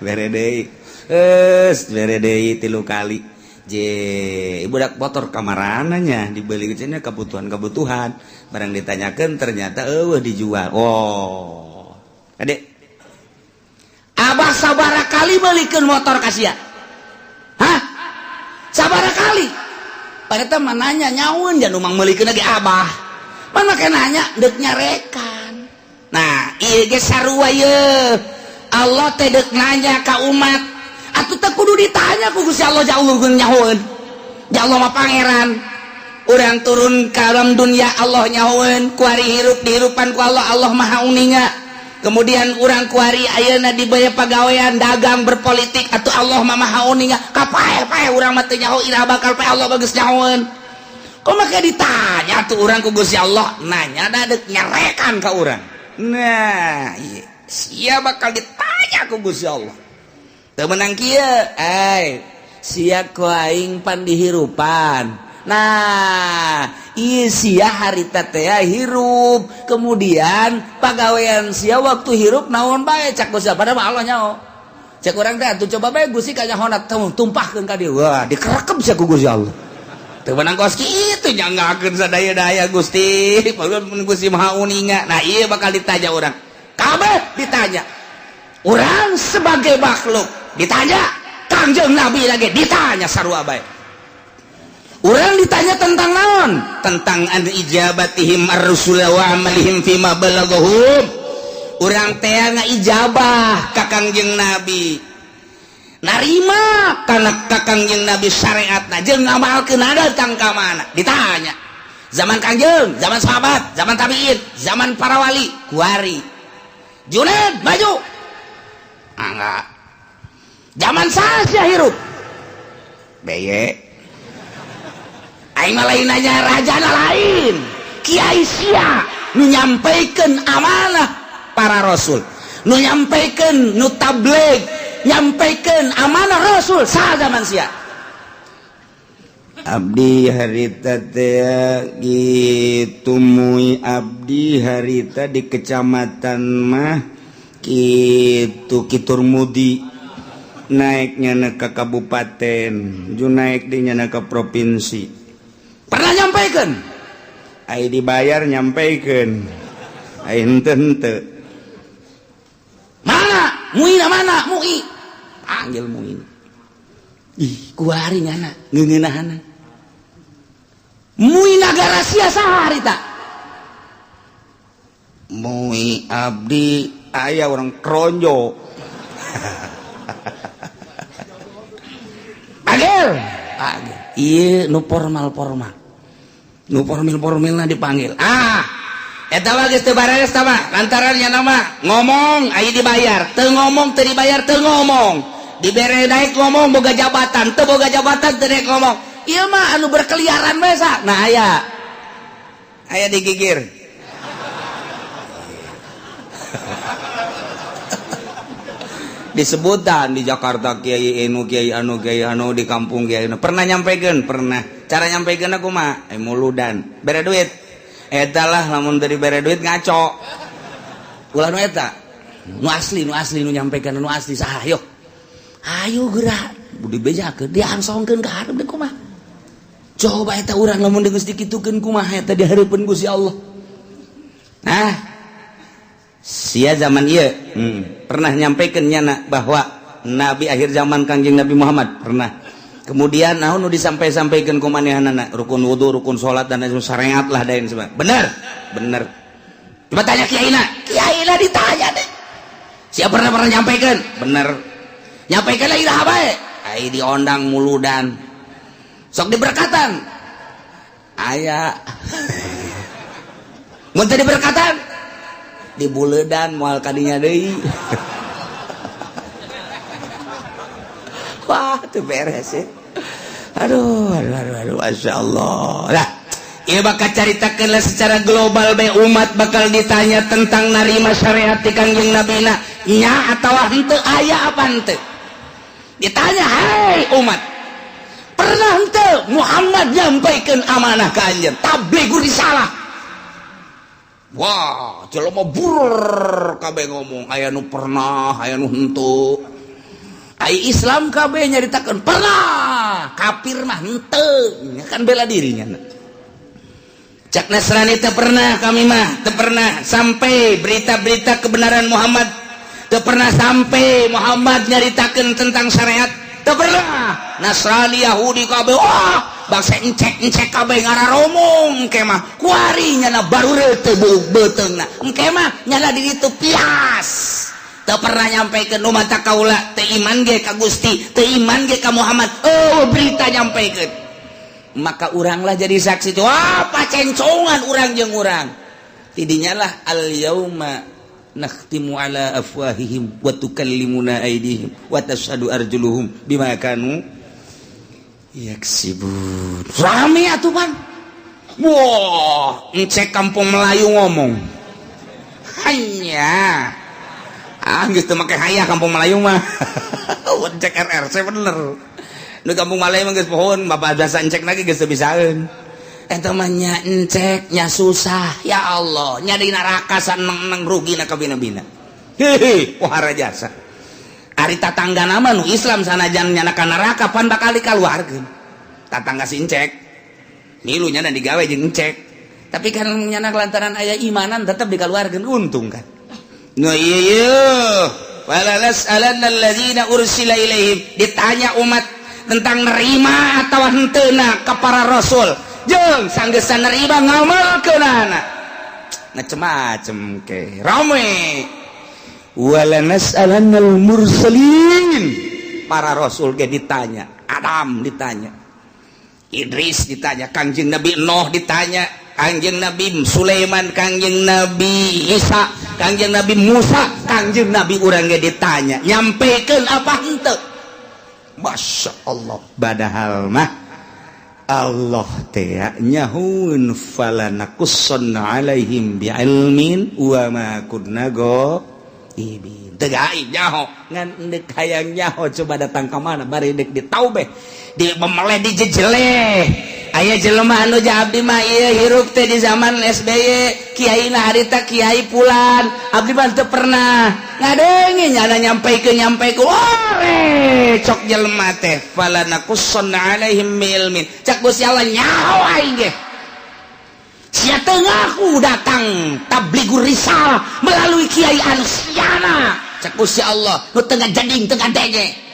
Bere deui. Geus bere deui 3 kali. Je, budak motor kamarananya dibeli cenah kebutuhan-kebutuhan. Barang ditanyakeun ternyata eueuh dijual. Oh. Adek. Abah sabara kali belikeun motor ka sia? Hah? Sabara kali? Pada mah nanya nyaun jangan umang melikeun lagi abah. Mana kayak nanya dek nyarekan. Nah, ieu ge sarua ye. Allah teh dek nanya ka umat. Atuh teh kudu ditanya ku Gusti Allah jauh nyahoeun. Ya Allah mah pangeran. Urang turun ka alam dunia Allah nyahoeun, kuari hirup dihirupan ku Allah, Allah maha uninga. Kemudian urang kuari ayeuna dibaya pagawean dagang berpolitik atuh Allah mah maha uninga. Kapae-pae urang mah teu nyaho iraha bakal pae Allah bagus nyahoeun. Kok make ditanya tuh urang ku Gusti Allah, nanya da deuk nyarekan ka urang. Nah, ieu sia bakal ditanya ku Gusti Allah. Teu menang kieu, ai sia ku aing pan dihirupan. Nah, ieu sia harita teh hirup, kemudian pagawean sia waktu hirup naon bae cak Gusti padahal mah Allah nyaho. Cek urang teh atuh coba bae Gusti kanyahona tumpahkeun ka dieu. Wah, dikerekep sia ku Gusti Allah. Teu menang kos kitu nyanggakeun sadaya-daya Gusti. Padahal mun Gusti Maha Uninga. Nah, ieu bakal ditanya urang. Kabeh ditanya. Urang sebagai makhluk ditanya, Kangjeng Nabi lagi ditanya sarua bae. Urang ditanya tentang naon? Tentang an ijabatihim ar-rusul wa amalihim fima balaghahum. Urang teh ngaijabah ka Kangjeng Nabi. Narima kana ka Kangjeng Nabi syariatna jeung ngamalkeun datang ka mana? Ditanya. Zaman Kangjeng, zaman sahabat, zaman tabiin, zaman para wali, kuari. Juned maju. Ah, enggak. Zaman saha hirup? Beye. Aing mah lain nanya rajana lain. Kiai sia nu nyampaikan amanah para rasul, nu nyampaikan nu tabligh, nyampaikan amanah rasul saha zaman sia? Abdi harita teh gitu mui abdi harita di kecamatan mah kitu Kitur Mudi naiknya ke kabupaten ju naik di nyana ke provinsi. Pernah nyampaikan? Ai dibayar nyampaikan, ai henteu henteu. Mana? Muina mana? Mui. Panggil Muin. Ih, kuari nyana ngeungeunahana. Mui nagara sia saha harita? Mui abdi aya orang Kronjo. Panggil. Panggil. Ieu nu formal-formal. Nu formil-formilna dipanggil. Ah, eta mah geus teu bareres tah mah. Lantaran nya nama ngomong aya dibayar, teu ngomong teu dibayar teu ngomong. Dibere naik ngomong boga jabatan, teu boga jabatan teu naik ngomong. Ieu mah anu berkeliaran bae sa. Nah aya. Aya digigir. Disebutan di Jakarta Kiai Enu, Kiai Anu, Kiai Anu, di kampung Kiai Anu. Pernah nyampaikan? Pernah. Cara nyampaikan aku mah muludan. Bere duit. Eta lah lamun dari bere duit ngaco. Ulah nu eta. Nu asli, nu asli nu nyampaikan nu asli saha yo. Ayo gerak. Budi bejakeun diangsongkeun ka hareup deui kumaha. Coba eta urang lamun geus dikitukeun kumaha eta di hareupeun Gusti Allah. Nah, sia zaman ieu pernah nyampaikan nyana bahwa nabi akhir zaman Kangjeng Nabi Muhammad pernah. Kemudian naon nu disampai-sampaikan ku manehanana rukun wudu, rukun salat dan lain syariat lah dain sebagainya. Bener? Bener. Coba tanya kiaina. Kiaina ditanya deh. Siapa pernah pernah nyampaikan? Bener. Nyampaikan lagi dah bae. Ai diondang muludan. Sok diberkatan. Aya. Mun teu diberkatan di buledan moal kadinya deui. Wah, teu beres ya. Aduh, aduh, aduh, aduh, masya Allah. Lah, ieu bakal caritakeun secara global bae, umat bakal ditanya tentang narima syariat ti Kangjeng Nabina nya atawa henteu, aya apa henteu. Ditanya, "Hai umat, pernah henteu Muhammad nyampaikan amanah ka anjeun, tablighur risalah?" Wah, jelema bur kabeh ngomong, aya nu pernah, aya nu henteu. Ai Islam kabeh nyaritakeun pernah, kafir mah henteu, kan bela dirinya. Cak Nasrani, teu pernah kami mah, teu pernah sampai berita-berita kebenaran Muhammad, teu pernah sampai Muhammad nyaritakeun tentang syariat, teu pernah. Nasrani, Yahudi kabeh, wah, bangsa encek-encek kabeh ngararomong. Engke mah kuari nyana baru teu beuteungna, engke mah nyana di ditu pias, teu pernah nyampaikan. Nu mata kaula teu iman ge ka Gusti, teu iman ge ka Muhammad. Oh, berita nyampaikan, maka uranglah jadi saksi. Wah, pacencongan urang jeung urang tidinya lah. Al yauma nakhtimu ala afwahihim wa tukallimuna aydihim wa tashhadu arjuluhum bima kanu yaksibun. Rame atuh pan. Wah, encek kampung Melayu ngomong hanya, ah, geus teu make hayah kampung Melayu mah. Encek RRC bener nu kampung Melayu mah geus pohon bapak biasa, encek lagi geus teu bisaeun. Eta mah nya encek nya susah, ya Allah, nya di neraka saneng-neng, rugi na kabina-bina. Hehe, wahara jasa. Ari tatangga nama nu Islam sanajan nyana ka neraka pan bakal dikaluarkeun. Tatangga si encek milu nyana digawe jeung encek, tapi kan nyana lantaran aya imanan tetap dikaluarkeun, untung kan. Nu ieu ieu wala nas'alanna alladzina ursila ilaihim, ditanya umat tentang nerima atau henteuna ka para rasul, jeung sanggesan nerima ngamalkeunana macem-macem ke rame. Wala nas'alannal mursalin, para rasul ge ditanya, Adam ditanya, Idris ditanya, Kangjeng Nabi Nuh ditanya, Kangjeng Nabi Sulaiman, Kangjeng Nabi Isa, Kangjeng Nabi Musa, Kangjeng Nabi urang ge ditanya, nyampaikan apa henteu. Masya Allah, padahal mah Allah teh nyahoeun, fala naqussanna alaihim bi'ilmin wa ma kunna ghaibin. Teu gaib nyaho, ngan deuk hayang nyaho coba datang ka mana, bari deuk ditaubeh, di memeleh, dijejeleh. Aya jelema anu ja, "Abdi mah ieu hirup teh di zaman SBY, kiai na harita kiai pulan, abdi mah teu pernah ngadenge nyana nyampaikeun nyampaikeun." Wah, cok jelema teh, fala naqussanna alaihim ilmin, cak Gusti Allah, nyaho aing ge sia teu ngaku datang tablighur risalah melalui kiai anu siana. Cak Gusti Allah, nu teu ngajading, teu ngadenge.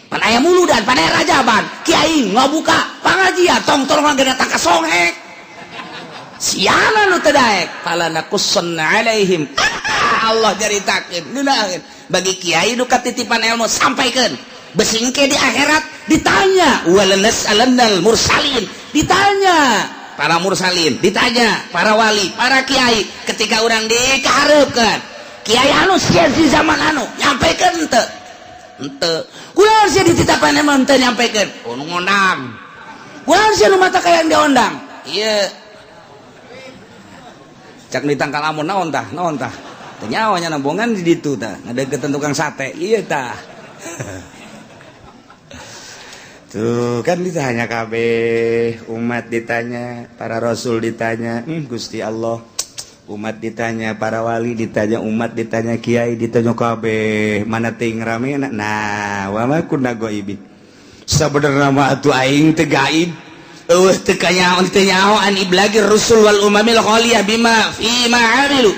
Pan aya muludan, pan aya rajaban, kiai ngabuka pangajian, tong tolong datang ka songhek, siana nu teu daek. Fala naqussanna alaihim, Allah caritakeun ngeunaheun. Bagi kiai nu katitipan ilmu, sampaikan, besingke di akhirat ditanya. Wala nas'alannal mursalin, ditanya para mursalin, ditanya para wali, para kiai. Ketika orang dikahareupeun, kiai anu sia di zaman anu nyampaikan henteu? Henteu. Kunaon sia dititapan emang henteu nyampaikan? Oh, nu ngondang. Kunaon sia nu mata kayang diondang? Ieu cak ditangkal amun naon tah, naon tah, teu nyawa nya nambongan di ditu tah, ngadeukeutan tukang sate ieu tah. Tuh kan ditanya kabeh umat, ditanya para rasul, ditanya Gusti Allah, umat ditanya, para wali ditanya, umat ditanya, kiai ditanya kabeh, mana ting rame. Nah, wa ma kunna ghaibin, sabenerna mah atuh aing teu gaib, eueuh teu kanyaho, teu nyaho an iblagir rusul wal umamil khaliyah bima fi ma amilu.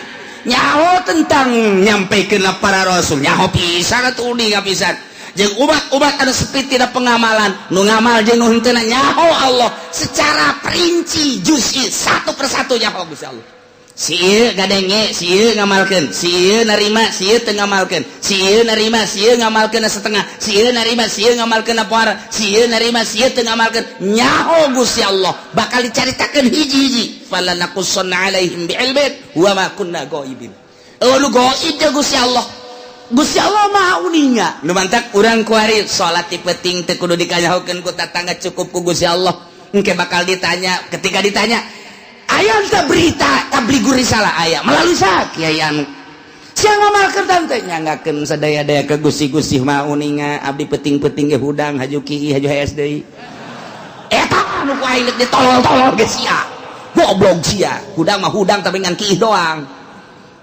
Nyaho tentang nyampaikeun para rasul, nyaho pisan atuh, uning pisan jeung umat-umat anu sepi tidak pengamalan, nu ngamal jeung nu henteu, nyaho Allah secara perinci, juz'i, satu persatu nyaho Gusti Allah. Si ieu ngadenge, si ieu ngamalkeun, si ieu narima, si ieu teu ngamalkeun, si ieu narima, si ieu ngamalkeun setengah, si ieu narima, si ieu ngamalkeun poara, si ieu narima, si ieu teu ngamalkeun. Nyaho Gusti Allah, bakal dicaritakeun hiji-hiji. Fala naqussanna alaihim bi'ilmin wa ma kunna ghaibin. Eueuh nu gaib jeung Gusti Allah. Gusti Allah Maha uninga. Nu mantak urang kuari salat ti peuting teu kudu dikanyahokeun ku tatangga, cukup ku Gusti Allah. Engke bakal ditanya. Ketika ditanya, aya teu berita tabligur risalah? Aya. Melalui sa kiai anu? Sia ngamalkeun tante nyanggakeun sadaya-daya ke Gusti. Gusti Maha uninga, abdi peuting-peuting ge hudang, haju kieu, haju hees deui. Eta anu ku aing deuk ditolol-tolol ge sia goblok. Sia hudang mah hudang, tapi ngan kiih doang.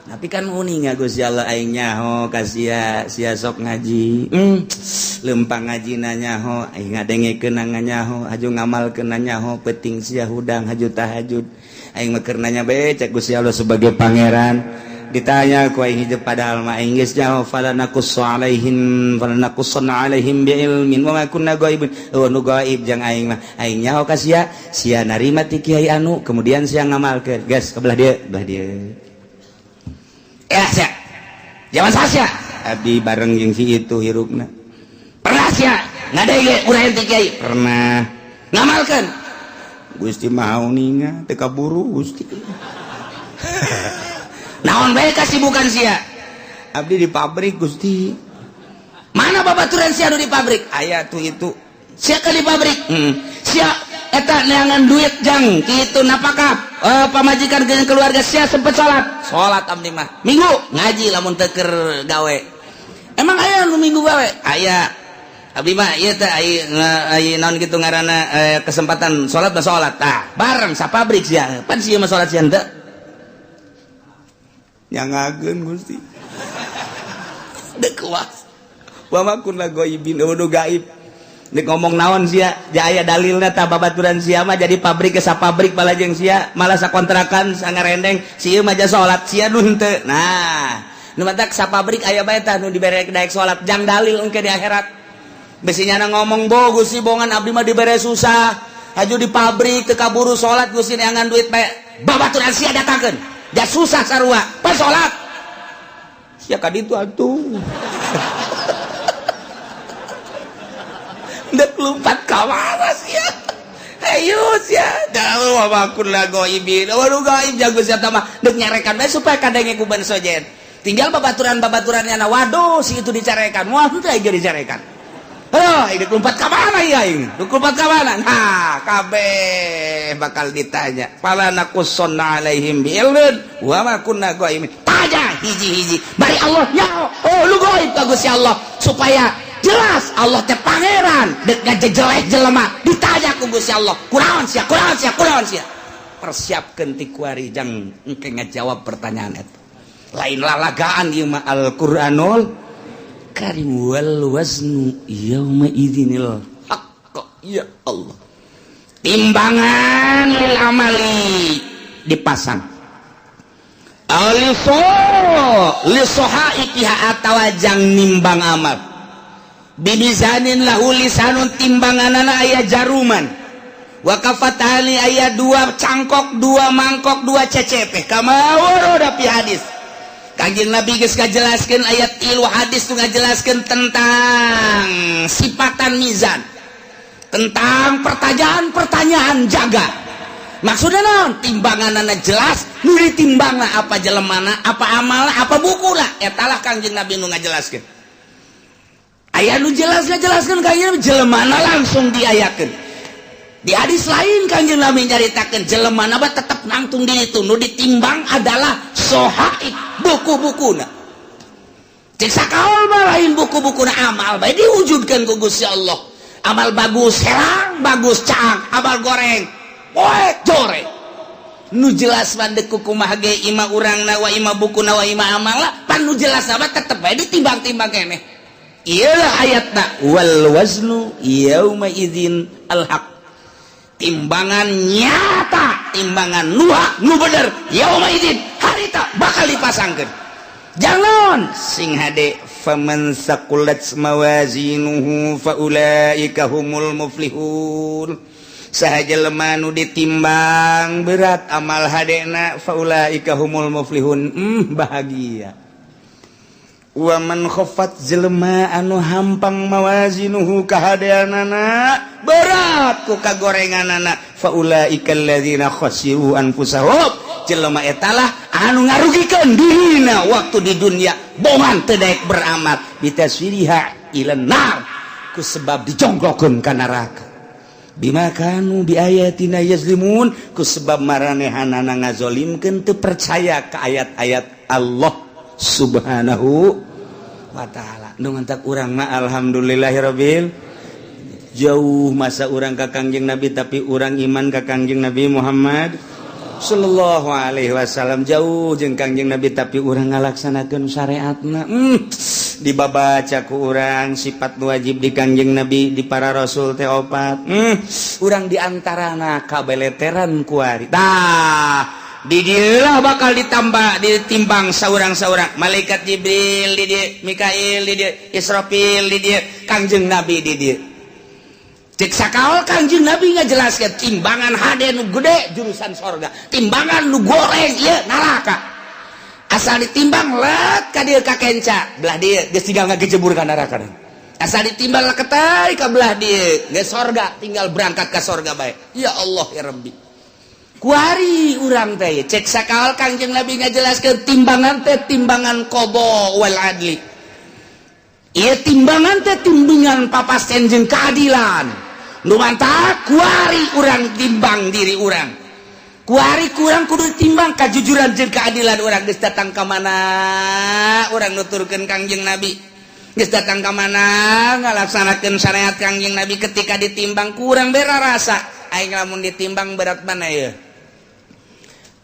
Tapi kan uninga Gusti Allah, aing nyaho ka sia, sia sok ngaji, lempang ngaji nyaho, aing ngadengekeun nyaho, haju ngamalkeun nyaho. Peuting sia hudang, haju tahajud, aing mah keur nanya bae. Cek Gusti Allah sebagai pangeran, ditanya ku aing hidup, padahal mah aing geus nyaho. Fala naqussu alaihim, fala naqussanna alaihim bi ilmin wa ma kunna ghaibin. Oh, nu gaib jang aing mah. Aing nyaho ka sia, sia narima ti kiai anu, kemudian sia ngamalkeun. Geus ke belah dieu, belah dieu ya. Sia zaman sia abdi bareng jeung si itu hirupna. Pernah sia ngadenge urang ti kiai? Pernah. Ngamalkeun? Gusti Maha uninga, teu kaburu, Gusti. Naon bae kasibukan sia? Abdi di pabrik, Gusti. Mana babaturan sia nu di pabrik? Aya tuh itu. Sia ke di pabrik? Sia eta neangan duit jang kitu napakah pamajikan jeung keluarga. Sia sempet salat? Salat abdi mah minggu ngaji lamun teu keur gawe. Emang aya nu minggu gawe? Aya. Abdi mah ieu teh ai naon kitu ngaranna, kesempatan salat mah salat. Tah, bareng sa pabrik sia pan, sia mah salat, sia henteu. Nyangakeun, Gusti. Dek kuas wa ma kunna ghaibin, nu gaib. Dek ngomong naon sia? Jaya dalilna tah. Babaturan sia mah jadi pabrik ke sa pabrik balajeng sia, malah sakontrakan sangarendeng. Si ieu mah ja salat, sia nu henteu. Nah, nu matak sa pabrik aya bae tah nu dibere daek salat, jang dalil engke di akhirat. Besi nyana ngomong bo, Gusti, bongan abdi mah dibere susah, haju di pabrik teu kaburu salat, Gusti, neangan duit bae. Babaturan sia datangkeun ja susah sarua, pas salat sia ka ditu atuh. Dek lompat ka mana sia? Ayo sia, dah wa ma kunna ghaibin. Waduh, gaib jago sia mah. Dek nyarekan bae supaya kadenge ku sojen. Tinggal babaturan-babaturannya na, waduh, si itu dicarekan. Wah, henteu aing dicarekan. Aduh, ini lompat ka mana ya aing? Dek lompat ka mana? Nah, kabeh bakal ditanya. Fala naqussanna alaihim bi ilmin wa ma kunna ghaibin. Tanya hiji-hiji. Bari Allah nyaho. Oh, lu gaib ka Gusti Allah supaya jelas Allah teh pangeran. Dek ngajejelek jelema ditanya ku Gusti Allah, kunaon sia, kunaon sia, kunaon sia? Persiapkeun ti kuari jang engke ngajawab pertanyaan eta. Lain lalagaan ieu mah, Al-Qur'anul Karim. Wal waznu yauma idzinil haqq. Ya Allah, timbangan lil amali dipasang aliso lisohaifiha atawa jang nimbang amal bimizanin lahu lisanun, timbanganana aya jaruman, wa kafatani aya dua cangkok, dua mangkok, dua CCP, kama warada fi hadis. Kanjeng Nabi geus ngajelaskeun ayat tilu hadis tuh ngajelaskeun tentang sifatan mizan, tentang pertanyaan-pertanyaan. Jaga maksudnya naon? Timbanganana jelas, nu ditimbangna apa jelemana, apa amalna, apa bukuna. Eta lah Kanjeng Nabi nu ngajelaskeun. Aya nu jelas ngajelaskeun Kanjeng Nabi, jelemana langsung diayakeun. Di hadis lain Kanjeng Nabi nyaritakeun jelemana mah tetep nangtung di itu, nu ditimbang adalah sohaib, buku-bukuna. Cek sakaol mah lain buku-bukuna, amal bae diwujudkeun ku Gusti Allah. Amal bagus herang, bagus caang, amal goreng poek joreng. Nu jelas mah deuk kumaha ge, ima urangna wa ima bukuna wa ima amalna, pan nu jelas mah tetep bae ditimbang-timbang keneh. Iyalah ayatna wal waznu yauma idzin al haq, timbangan nyata, timbangan nu hak, nu bener, yauma idzin harita bakal dipasangkeun. Jangan sing hade, faman saqulat mawazinuhu faulaika humul muflihun. Saha jelema nu ditimbang berat amal hadena, faulaika humul muflihun, bahagia. Wa man khaffat, jelema anu hampang, mawazinuhu kahadeanana berat ku kagorenganana, faulaika alladzina khasiru anfusahum. Jelema etalah anu ngarugikeun dirina waktu di dunia bongan teu daek beramal bitaswiriha ila nar ku sebab dijonggokeun ka neraka bima kanu bi ayatina yazlimun ku sebab maranehanana ngazolimkeun teu percaya ka ayat-ayat Allah Subhanahu wa ta'ala. Nu mantak urang mah alhamdulillahirabbil jauh masa urang ka Kangjeng Nabi tapi urang iman ka Kangjeng Nabi Muhammad sallallahu alaihi wasallam jauh jeung Kangjeng Nabi tapi urang ngalaksanakeun syariatna. Dibabaca ku urang sifat wajib di Kangjeng Nabi di para rasul teh opat. Urang diantarana kabeleteran kuari. Tah di dieulah bakal ditambah ditimbang saurang-saurang malaikat Jibril di dieu, Mikail di dieu, Israfil di dieu, Kangjeng Nabi di dieu. Cek sakaol Kangjeng Nabi ngajelaskeun timbangan hade nu gede jurusan sorga, timbangan nu goreng ieu neraka. Asal ditimbang let ka dieu ka kenca, belah dieu geus tinggal ngagejebur ka neraka. Asal ditimbang leketai ka belah dieu geus sorga, tinggal berangkat ka sorga bae. Ya Allah ya Rabbi. Kuari urang teh cek sakaol Kangjeng Nabi ngajelaskeun timbangan teh timbangan qada wal adli. Ieu timbangan teh timbangan papasten jeung keadilan. Nu mantak kuari urang timbang diri urang. Kuari kurang kudu timbang kajujuran jeung keadilan urang geus datang ka mana urang nuturkeun Kangjeng Nabi. Geus datang ka mana ngalaksanakeun syariat Kangjeng Nabi ketika ditimbang kurang bera rasa. Aing lamun ditimbang berat mana ye?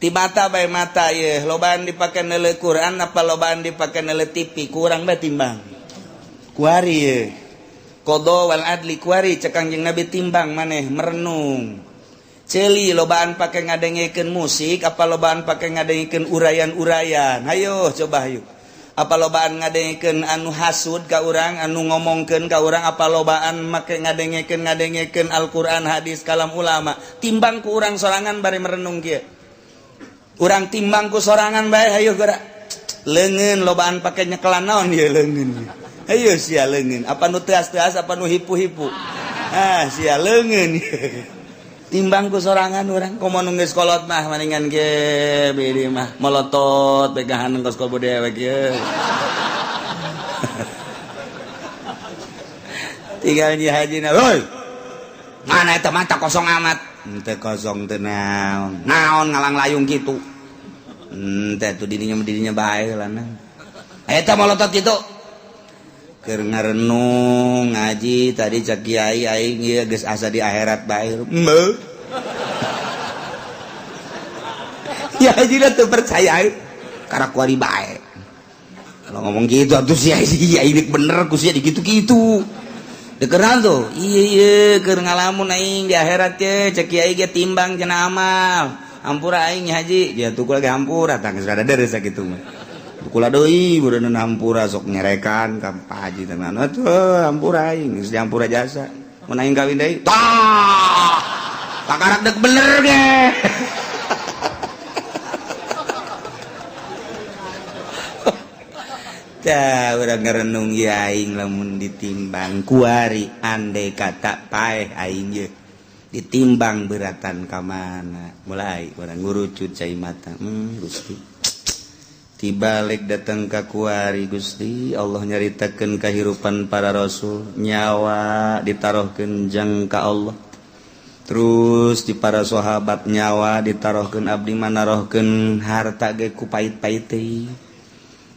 Ti mata bae mata ye, lobaan dipake neuleuh Quran apa lobaan dipake neuleuh TV kurang bae timbang. Kuari ye. Qada wal adli kuari cek Kangjeng Nabi timbang maneh merenung. Ceuli lobaan pake ngadengekeun musik apa lobaan pake ngadengekeun urayan-urayan. Hayo coba hayu. Apa lobaan ngadengekeun anu hasud ka urang, anu ngomongkeun ka urang, apa lobaan make ngadengekeun Al-Qur'an, hadis, kalam ulama. Timbang ku urang sorangan bari merenung kieu. Urang timbang ku sorangan bae hayu geura. Leungeun lobaan pake nyekelan naon ieu leungeun. Ayo sia leungeun, apa nu teas-teas apa nu hipu-hipu. Ah sia leungeun. Timbang ku sorangan urang komo nu geus kolot mah maningan ge bidi mah molotot pegahan kos kobo dewek ye. Tinggal nyi hajina, "Hoi. Mana eta mata kosong amat?" Henteu kosong teh naon. Naon ngalang layung kitu. Henteu tuh dirinya bae lah. Eta molotot kitu. Keur ngarenung ngaji tadi cak kiai aing ieu geus asa di akhirat bae. Heuh. Ya haji teu percaya karena kuari bae. Kalau ngomong gitu atuh sia sia ini bener ku sia digitu-gitu. Dekeran tuh. Iya iya keur ngalamun aing di akhirat ye cak kiai ge timbang cenah amal. Hampura aing haji. Ya tuh lagi hampura tah geus rada deres sakitu mah. Kula deui beureunan hampura sok nyerekan ka Pak Haji teh atuh hampura aing geus dihampura jasa. Mun aing kawin deui tah takarak deuk bener ge. Tah urang ngarenung ieu aing lamun ditimbang kuari andai kata paeh aing ye ditimbang beratan ka mana mulai urang ngurucut cai mata Gusti tibalik datang ka kuari Gusti Allah nyaritakeun kahirupan para rasul nyawa ditaruhkeun jang ka Allah terus di para sahabat nyawa ditaruhkeun abdi manarohkeun harta ge ku pait-pait teh.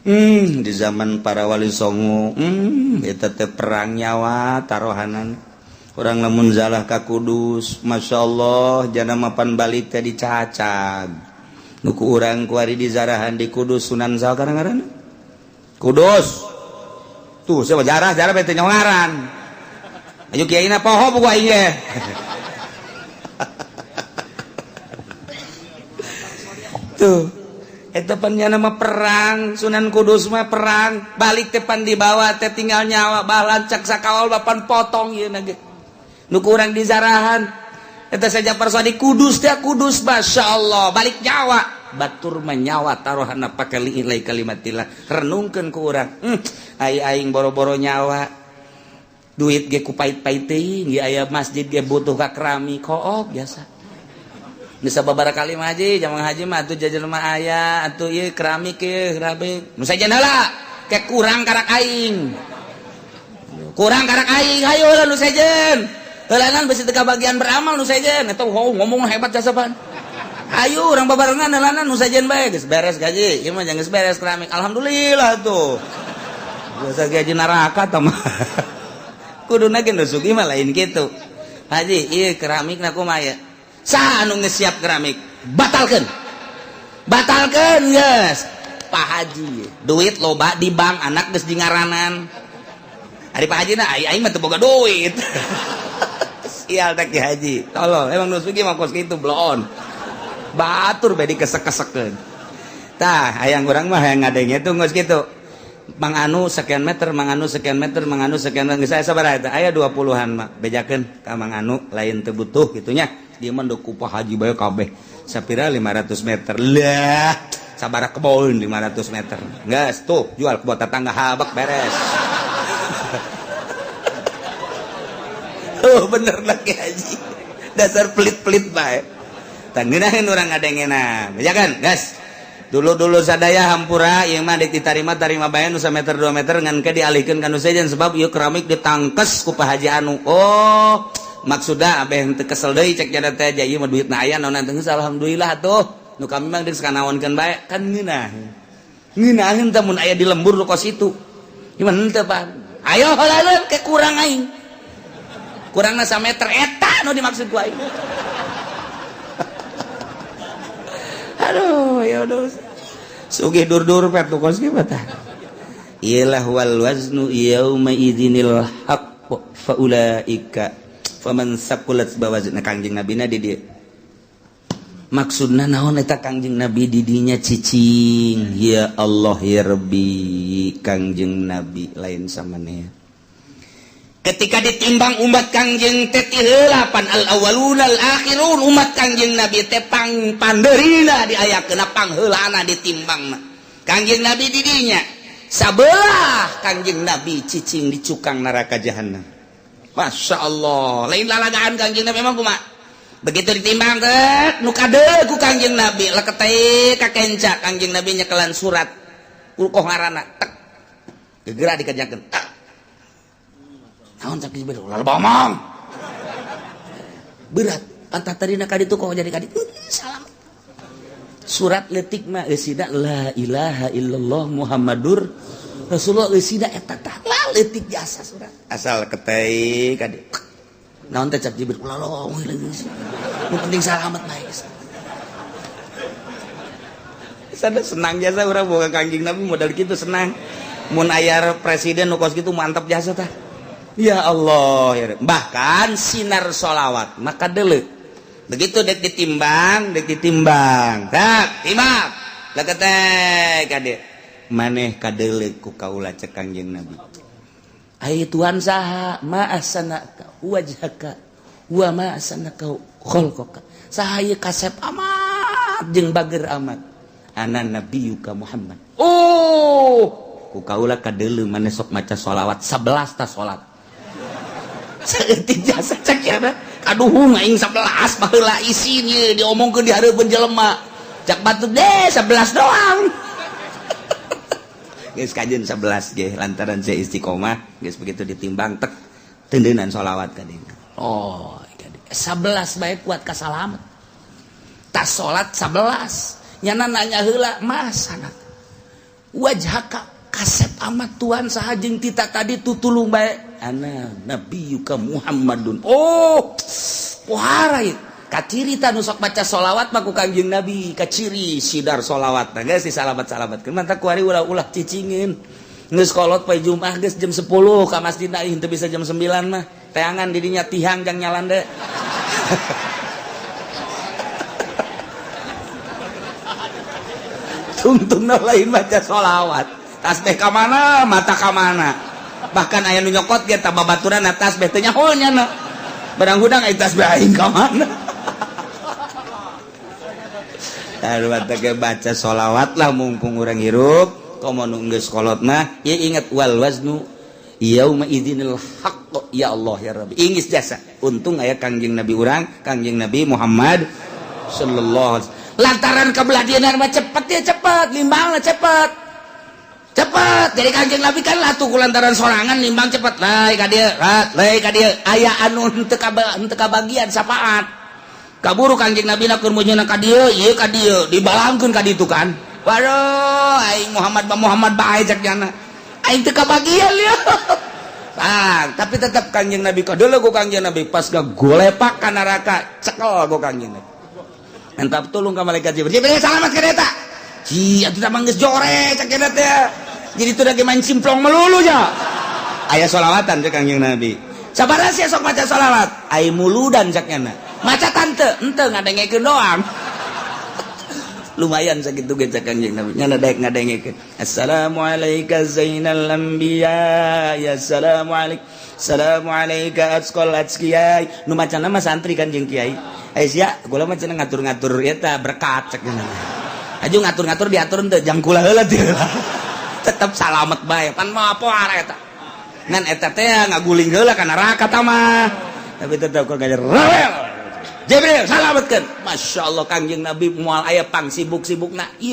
Di zaman para wali songo eta teh perang nyawa taruhanan urang lamun zalah ka Kudus Masya Allah jana mapan balik teh dicacag nuku urang kuari di zarahan di Kudus Sunan Sal kadang-kadang Kudus tuh siapa jarah jarah bete nyongaran ayo kiai na poho buku aing ge. Tuh eta pan nya nama perang Sunan Kudus mah perang balik teh pan dibawa teh tinggal nyawa balancak sakawal bapan potong ieu na ge nuku urang di zarahan eta saja persadi Kudus teh Kudus Masya Allah balik nyawa batur menyawa taruhana pake liilai kalimatillah renungkeun ku urang ai aing boro-boro nyawa duit ge ku pait-pait teuing ge aya masjid ge butuh ka keramik kook biasa Geus sababaraha kali mah haji, jamang haji mah atuh jajan mah aya, atuh ieu keramik ieu, keramik. Nu sejen heula, ke kurang karak aing. Kurang karak aing, hayu heula nu sejen. Heulanan besi teu kabagian beramal nu sejen, eta ngomong hebat jasa pan. Ayo urang babarengan heulanan nu sejen bae geus beres gaji, ieu mah geus beres keramik. Alhamdulillah tuh. Biasa gaji neraka tah mah. Kuduna ge nu sugih mah lain kitu. Haji, ieu keramikna kumaha ya? Saha anu geus siap keramik? Batalkeun. Batalkeun geus. Pak Haji, duit loba di bank, anak geus di ngaranan. Ari Pak Haji na aing mah teu boga duit. Sial teh Ki Haji. Tolol, emang nu sugih mah kos kitu bloon. Batur bae dikesek-kesekeun. Tah, hayang urang mah hayang ngadenge tuh geus kitu. Mang Anu sekian meter, Mang Anu sekian meter, Mang Anu sekian meter. Geus aya sabaraha eta? Aya 20-an mah. Bejakeun ka Mang Anu lain teu butuh kitu nya. Dia mah ku Pak Haji bae kabeh. Sapira 500 meter. Lah, sabaraha kebon 500 meter. Geus tuh jual kebon tetangga habak beres. Oh bener lah Ki Haji. Dasar pelit-pelit bae. Tah ngeunaheun urang ngadengena. Bejakeun, geus. Dulu-dulu sadaya hampura ieu mah ditarima tarima bae nu sameter 2 meter ngan ke dialihkeun ka nu sejen sebab ieu keramik ditangkes ku Pak Haji anu. Oh, maksudna abeh teu kesel deui cek jada teh ieu mah duitna aya naon teh alhamdulillah atuh. Nu kami mah geus kanaonkeun bae kan ngeunah. Ngeunaheun teh mun aya di lembur nu kos itu. Gimana teh Pak? Ayo heulaeun ke kurang aing. Kurangna sameter eta nu dimaksud ku aing. Aduh, ya udah. Sugih dur-dur pet tuh kos kieu tah. Iyalah wal waznu yauma idzinil haqq fa ulaika faman saqulat bawazna Kangjeng Nabi na di dieu. Maksudna naon eta Kangjeng Nabi di dinya cicing? Ya Allah ya Rabbi, Kangjeng Nabi lain samaneh. Ketika ditimbang umat Kangjeng teh ti heula pan al awwalun al akhirun umat Kangjeng Nabi teh pang pandeurina diayakeun pangheulana ditimbangna. Kangjeng Nabi di dinya sabelah Kangjeng Nabi cicing di cukang neraka jahanam. Masya Allah, lain lalagaan Kangjeng Nabi emang kumaha? Begitu ditimbang teh nu kadeul ku Kangjeng Nabi leketeh ka kenca Kangjeng Nabi nyekelan surat ulkoh ngaranna tek gegera dikerjakeun tak. Naon cak Jibril ulah bomong. Berat pantat tadina ka ditu kok jadi ka ditu salam. Surat leutik mah eusina la ilaha illallah Muhammadur Rasulullah eusina eta tah la leutik jasa surat. Asal ketei ka ditu. Naon teh cak Jibril ulah lomong nu penting salamet bae. Sada senang jasa urang boga Kangjeng Nabi modal kitu senang. Mun aya presiden nu kos kitu mantap jasa tah. Ya Allah ya. Bahkan sinar sholawat maka dele begitu dek ditimbang tak timbang leketek kade maneh kadele ku kaula cek Kangjeng Nabi ai Tuhan saha ma ahsanaka wajhaka wa ma ahsanaka khalqaka saha ieu kasep amat jeung bager amat ana nabiyuka Muhammad. Oh ku kaula kadele maneh sok maca sholawat 11 ta salat saeutik jasa cek ya kaduhung aing 11 baheula isin ye diomongkeun di hareupeun jelema cak batu deh 11 doang. Geus kajeun 11 ge lantaran saya istiqomah geus begitu ditimbang tek tendeunan sholawat ka dieu. Oh 11 bae kuat ka salamet tas salat 11 nyana nanya heula mas anak wajhaka kasep amat Tuhan saha jeung tita tadi tutulung bae ana nabiyuka Muhammadun. Oh pohara ieu kaciri ta nu sok maca sholawat mah ku Kangjeng Nabi kaciri sidar sholawat nah geus disalamat-salamatkeun mantap kuari ulah-ulah cicingin geus kolot poe Jumat geus jam 10 ka masjid na teu bisa jam 9 mah teangan di dinya tihang jang nyalande. Tungtungna lain maca sholawat tasbih ka mana mata ka mana bahkan aya nu nyokot ge ta babaturan tasbih teh nyaho nya barang hudang aya tasbih aing ka mana. Aduh teh baca sholawat lah mumpung urang hirup komo nu geus kolot mah ieu inget wal waznu yauma idzinil haqq ya Allah ya Rabbi ingis jasa untung aya Kangjeng Nabi urang Kangjeng Nabi Muhammad. Sallallahu alaihi wasallam. Lantaran kebelah dia mah cepet ya, cepet limbang cepet cepet. Jadi Kanjeng Nabi kan latuh kulantaran sorangan limbang cepet lai ka dieu, lai ka dieu, aya anu henteu kabagian sapaat. Kaburu Kanjeng Nabi na keur meunyeuna ka dieu, ieu ka dieu, dibalangkeun ka ditu kan. Waduh, aing Muhammad ba Muhammad bae cek jana. Aing teu kabagian ya. Ah, tapi tetap Kanjeng Nabi kadeuleu ku Kanjeng Nabi pas golepak ka neraka, cekel ku Kanjeng Nabi. Minta tolong ka malaikat Jibril. Jibril, salamat ka eta. Ci, atuh mah geus jore cek eta teh. Jadi itu lagi main simplong melulu ya. Aya solawatan cek Kanjeng Nabi. Sabaraha sia sok maca solawat? Ai muludan cek nyana. Maca tante, ente ngadengekeun doang. Lumayan sakitu ge cek Kanjeng Nabi. Nyana daek ngadengekeun. Assalamualaikum zainal anbiya. Ya assalamualaikum. Assalamualaikum atqal atqiyai. Nu macana mah santri kan jeung kiai. Eh sia, kula mah cenah ngatur-ngatur eta berkat cek nyana. Aju ngatur-ngatur diatur henteu jang kula heula teu. Tetep salamet bae. Pan mah apa arah eta. Ngan eta teh ngaguling heula ka neraka ta mah. Tapi tetep kok ngajar rawel. Jibril salametkeun. Masya Allah, Kangjeng Nabi moal aya pang sibuk-sibukna ieu.